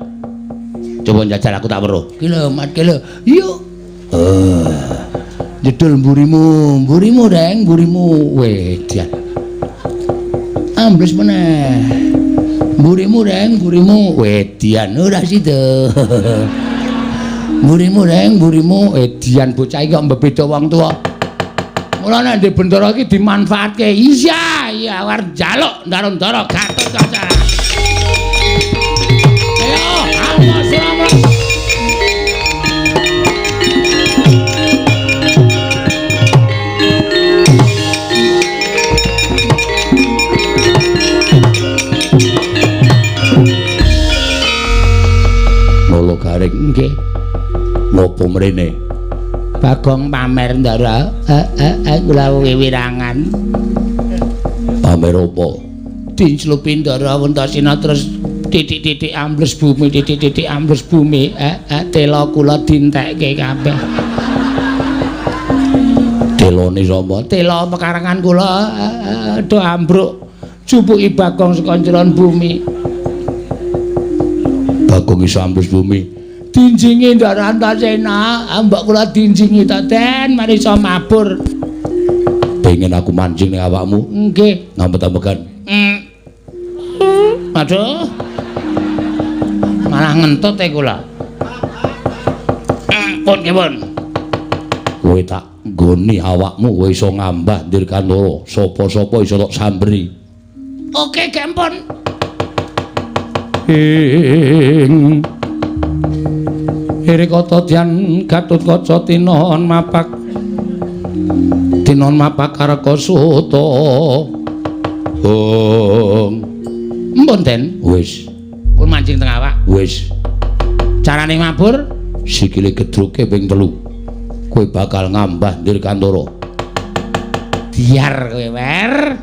Coba njajal aku tak weruh. Ki lho, Mat, ki lho. Yuk. Jedul mburimu, mburimu Reng, mburimu. Wedian. Ambles meneh. Mburimu Reng, mburimu. Wedian ora sida. Mburimu Reng, mburimu. Edian bocah iki kok mbebeda wong tuwa. Mula nek ndek bendara iki dimanfaatke. Iya, iya arep njaluk ndara-ndara Gatotkaca. Ayo, awas ora. Nolo garing nggih. Napa mrene? Bagong pamer Ndara. Kula wiwirangan. Pamer apa? Dinclupi Ndara Antasena terus titik-titik ambles bumi, titik-titik ambles bumi. Tela kula dintekke kabeh. Telone sapa? Tela pekarangan kula do ambruk. Jupuki Bagong saka njeron bumi. Bagong iso ambles bumi. Dinjingi Ndara Antasena, mbok kula dinjingi ta Den, mari iso mabur. Pengen aku mancing ning awakmu? Nggih. Ngampet-ambegan. Aduh. Malah ngentut e kula. Pun nggih, pun. Kowe tak nggoni awakmu kowe iso ngambah Dirgantara, sapa-sapa iso tok samberi. Oke, gempon. Ing Irikata dyan Gatotkaca tinon mapak tinon mapak kareka suta. Hong. Mpun Den, wis. Pun mancing teng awak. Wis. Carane mabur sikile gedruke ping 3. Kowe bakal ngambah Dirgantara. Biar kowe wer.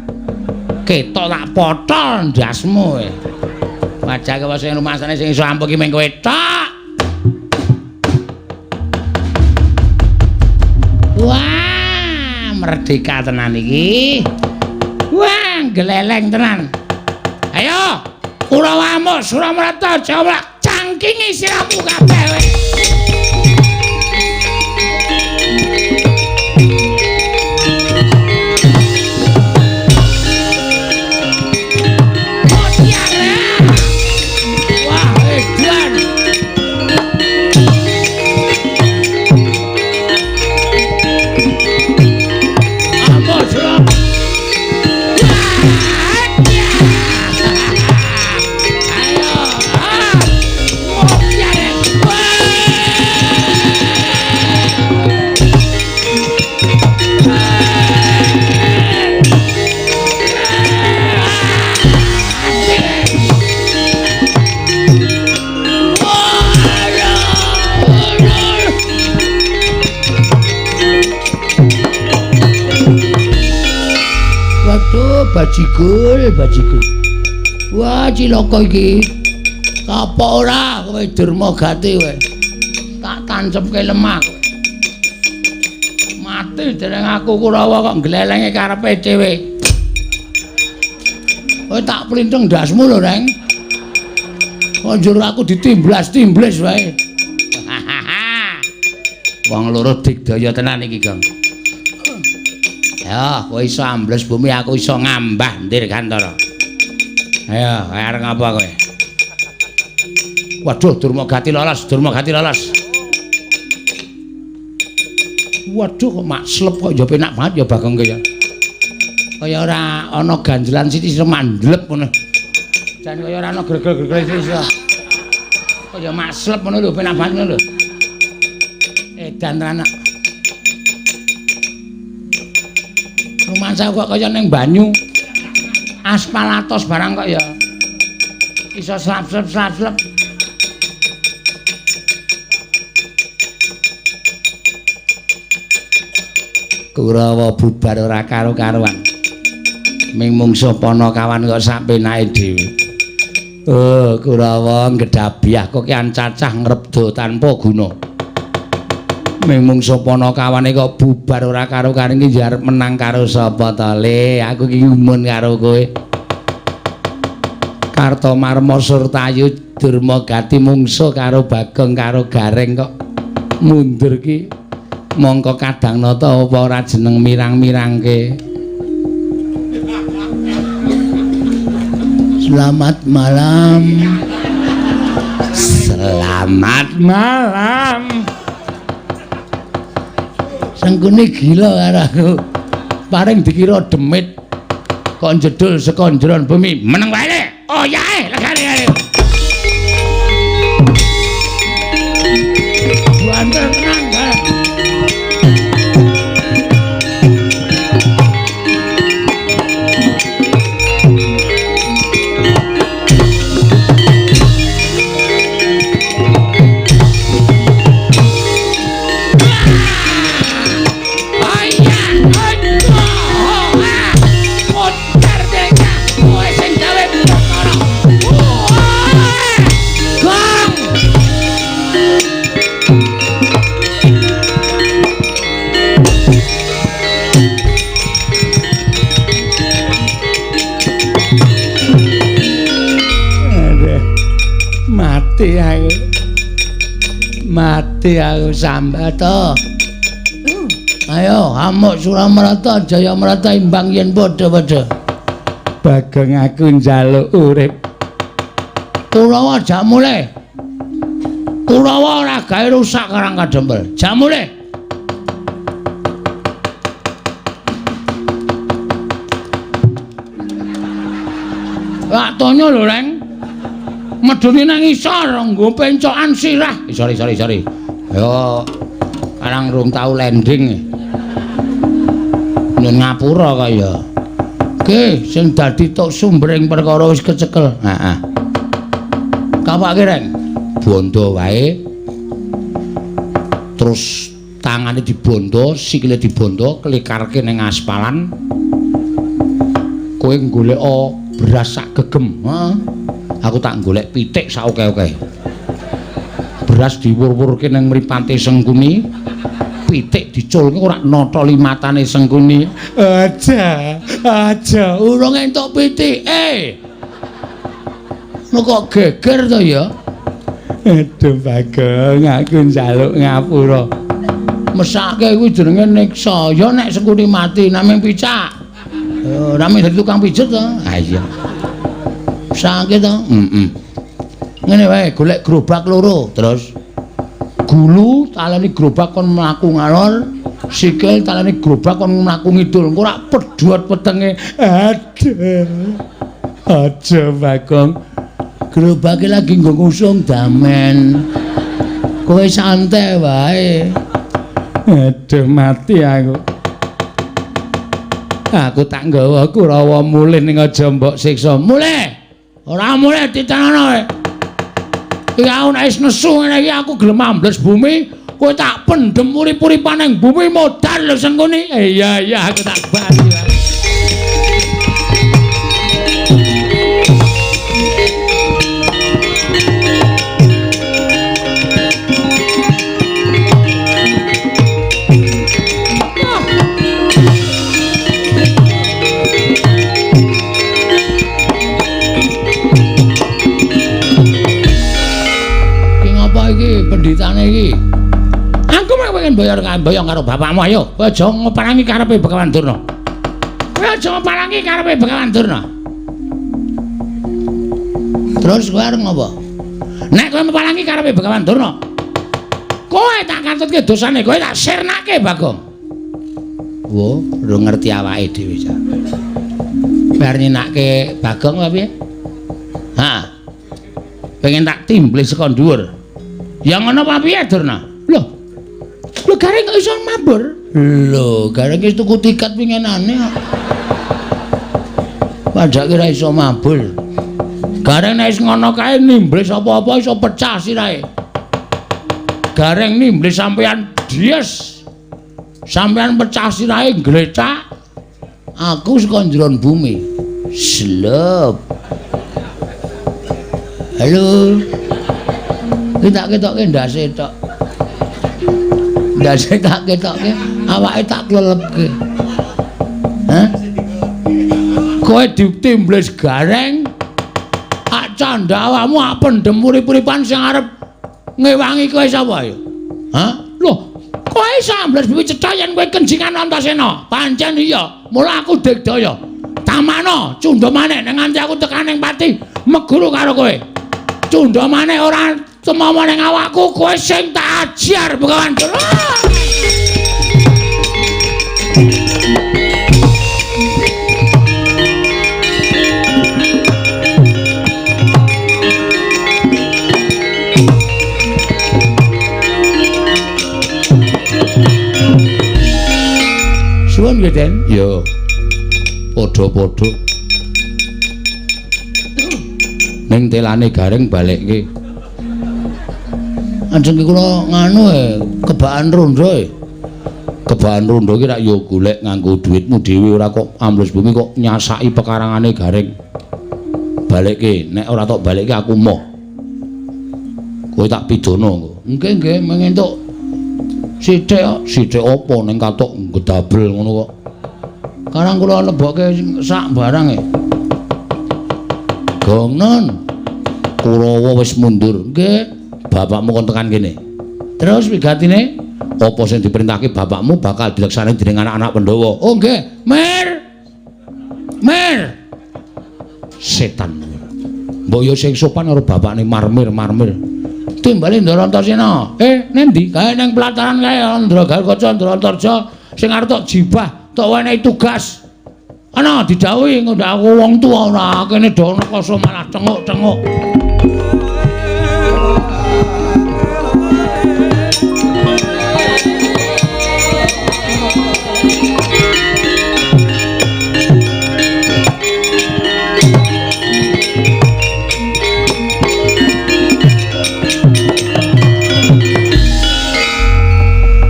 Ketok tak potol ndasmu kowe. Wajah kowe sing rumasane sing iso ampuh ki mung kowe tok. Wah, merdeka tenan iki. Wah, gleleng tenan. Ayo, Kurawa amuk Suramrata jawab cangkingi siramu kabeh kowe. Wah, edan. Ayo, ah, Bajigul, bajigul. Wah, cilaka iki. Kapok ora kowe Durmagati kowe. Tak tancepke lemah kowe. Mati dereng aku Kurawa kok glelenge karepe dhewe. Kowe tak plintheng ndasmu lho, Reng. Kok njur aku ditimblas-timblis wae. Wong loro digdaya tenan iki, Gong. Ya, kowe iso ambles bumi, aku iso ngambah Dirgantara. Ayo, arep ngapa kowe? Waduh, Durmagati lolos, Durmagati lolos. Waduh, kok makslep kok ya penak banget ya Bagong ya. Kaya ora ana ganjelan sithik iso mandlep ngono. Jan kaya ora ana gregel-gregel sithik iso. Kaya makslep ngono lho, penak banget ngono lho. Edan tenan. Rumangsa kok kaya ning banyu. Aspal atos barang kok ya. Iso slap-slap-slap-slap. Kurawa bubar ora karo-karuan. Ming mungsuh Panakawan kok sak penake dhewe. Oh, Kurawa ngedhabiah kok kian cacah ngrebda tanpa guna. Ming mungsuh Panakawane kok bubar ora karo-karuan iki arep menang karo sapa to, Le? Aku iki gumun karo kowe. Kartomarma Surtayu Durmagati mungsuh karo Bagong karo Gareng kok mundur ki. Mongko kadang nata apa ora jeneng mirang-mirangke. Selamat malam. Selamat malam. Sengkuni gila karo aku. Paring dikira demit kok njedul saka njeron bumi. Meneng wae le. Oh yae legane ae. Banter tenan. Mati aku. Mati aku sambat to. Ayo amuk Suramarta Jayamarta imbang yen padha-padha. Bagong aku njaluk urip. Kurawa jak mulih. Kurawa ora gawe rusak Karang Kadempel. Jak mulih. Lak tonyo lho, Reng. Medune nang isor nggo pencokan sirah. Sorry, sorry, sorry. Yo karang rung tau landing. Nyun ngapura kaya. Oke, sing dadi tok sumbering perkara wis kecekel. Heeh. Kapake, Reng? Bondo wae. Terus tangane dibondo, sikile dibondo, klikarke ning aspalan. Kowe golek beras sak gegem. Heeh. Aku tak golek pitik sak oke-oke. Beras diwur-wurke nang mripate Sengkuni, pitik diculke ora nata limatane Sengkuni. Aja, aja urung entuk pitike. Lho kok geger to ya? Aduh Bagong, aku njaluk ngapura. Mesake kuwi jenenge niksa. Ya nek Sengkuni mati namung picak. Ora mung dadi tukang pijet to. Ha iya. Sakit to? Heeh. Ngene wae, golek gerobak loro, terus gulu taleni gerobak kon mlaku ngalor, sikil taleni gerobak kon mlaku ngidul. Engko ora pedhot wetenge. Aduh. Aja Bagong. Gerobake lagi nggo ngusung damen. Kowe santai wae. Aduh mati aku. Aku tak nggawa Kurawa mulih ning aja mbok siksa. Mulih. Ora mulih ditanono kowe. Iki aku nek wis nesu ngene iki aku gelem ambles bumi, kowe tak pendhem urip-uripan ning bumi modar lho Sengkuni. Iya iya aku tak bali wae. iki. Aku mah pengen boyong boyong karo bapakmu ayo. Kowe aja ngeparangi karepe Begawan Durna. Kowe aja ngeparangi karepe Begawan Durna. Terus kowe arep ngopo? Nek kowe ngeparangi karepe Begawan Durna, kowe tak katutke dosane, kowe tak sirnake Bagong. Wo, ora ngerti awake dhewe cah. Bar nyinake Bagong apa piye? Ha. Pengen tak timblis saka dhuwur. Ya ngono apa piye, Durna? Lho. Lho gareng kok iso mabur? Lho, gareng wis tuku tiket winginane kok. Padake ora iso mabur. Gareng nek wis ngono kae nimblis apa-apa iso pecah sirahe. Gareng nimblis sampean dies. Sampean pecah sirahe glecak. Aku saka njeron bumi. Slep. Halo. Iki tak ketokke ndase tok. Ndase tak ketokke, awake tak klelepke. Hah? Kowe ditimblis gareng. Ak candha awakmu ak pendem urip-uripan sing arep ngewangi kowe sapa ya? Hah? Loh, kowe iso ambles bumi cetha yen kowe kenjingan Antasena. Pancen iya, mula aku digdaya. Tamana cundha maneh nek nganti aku tekan ning pati meguru karo kowe. Cundha maneh ora tumawa ning awakku, kowe sing tak ajar Begawan Durna. Suwun nggih, Den. Ya. Padha-padha. Ning telane gareng balekke. Anjeng kula nganu kebakan rondo e. Kebakan rondo iki rak ya golek nganggo dhuwitmu dhewe ora kok ambles bumi kok nyasaki pekarangane gareng. Balekke, nek ora tok balekke aku moh. Kowe tak pidana engko. Nggih, nggih, mengentuk sithik kok, sithik apa ning katok ngedabel ngono kok. Karang kula lebokke sak barang e. Gongnon. Kurawa wis mundur. Nggih, bapakmu kon tekan kene. Terus wigatine apa sing diperintahke bapakmu bakal dilaksanakake dening anak-anak Pandhawa. Oh nggih, Mir. Mir. Setan. Mbok yo sing sopan karo bapakne marmir-marmir. Timbale Ndara Antasena. Neng ndi? Kae neng pelataran kae Ndra Garukaca, Ndra Antarja sing arep tok jibah, tok wenehi tugas. Ana didhawuhi ngundak aku wong tuwa ora kene do rekoso malah tenguk-tenguk.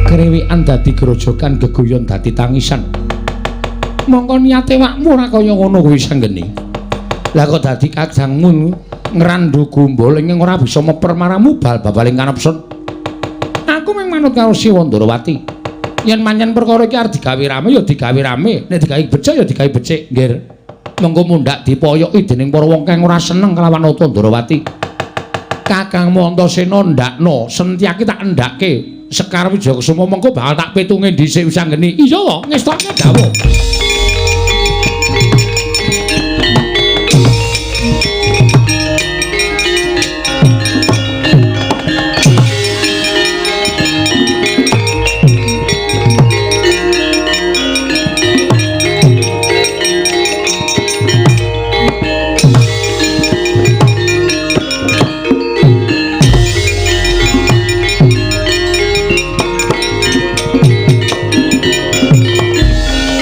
Krewikan dadi grojogan, geguyon dadi tangisan. Mongko niate wakmu ora kaya ngono kuwi sanggeni. Lah kok dadi kadangmu ngrandhu gumbul ing ora bisa meper maramu bal babaling kanepsun. Aku mung manut karo Siwa Ndorowati. Yen pancen perkara iki arep digawe rame ya digawe rame, nek digawe becik ya digawe becik, nggih. Mengko mundhak dipoyoki dening para wong kang ora seneng kelawan Nata Ndorowati. Kakangmu Antasena ndakno, Sentyaki tak endhake. Sekar Wijayakusuma mengko bakal tak pitunge dhisik Wisanggeni. Iya wae, ngestoke dawuh.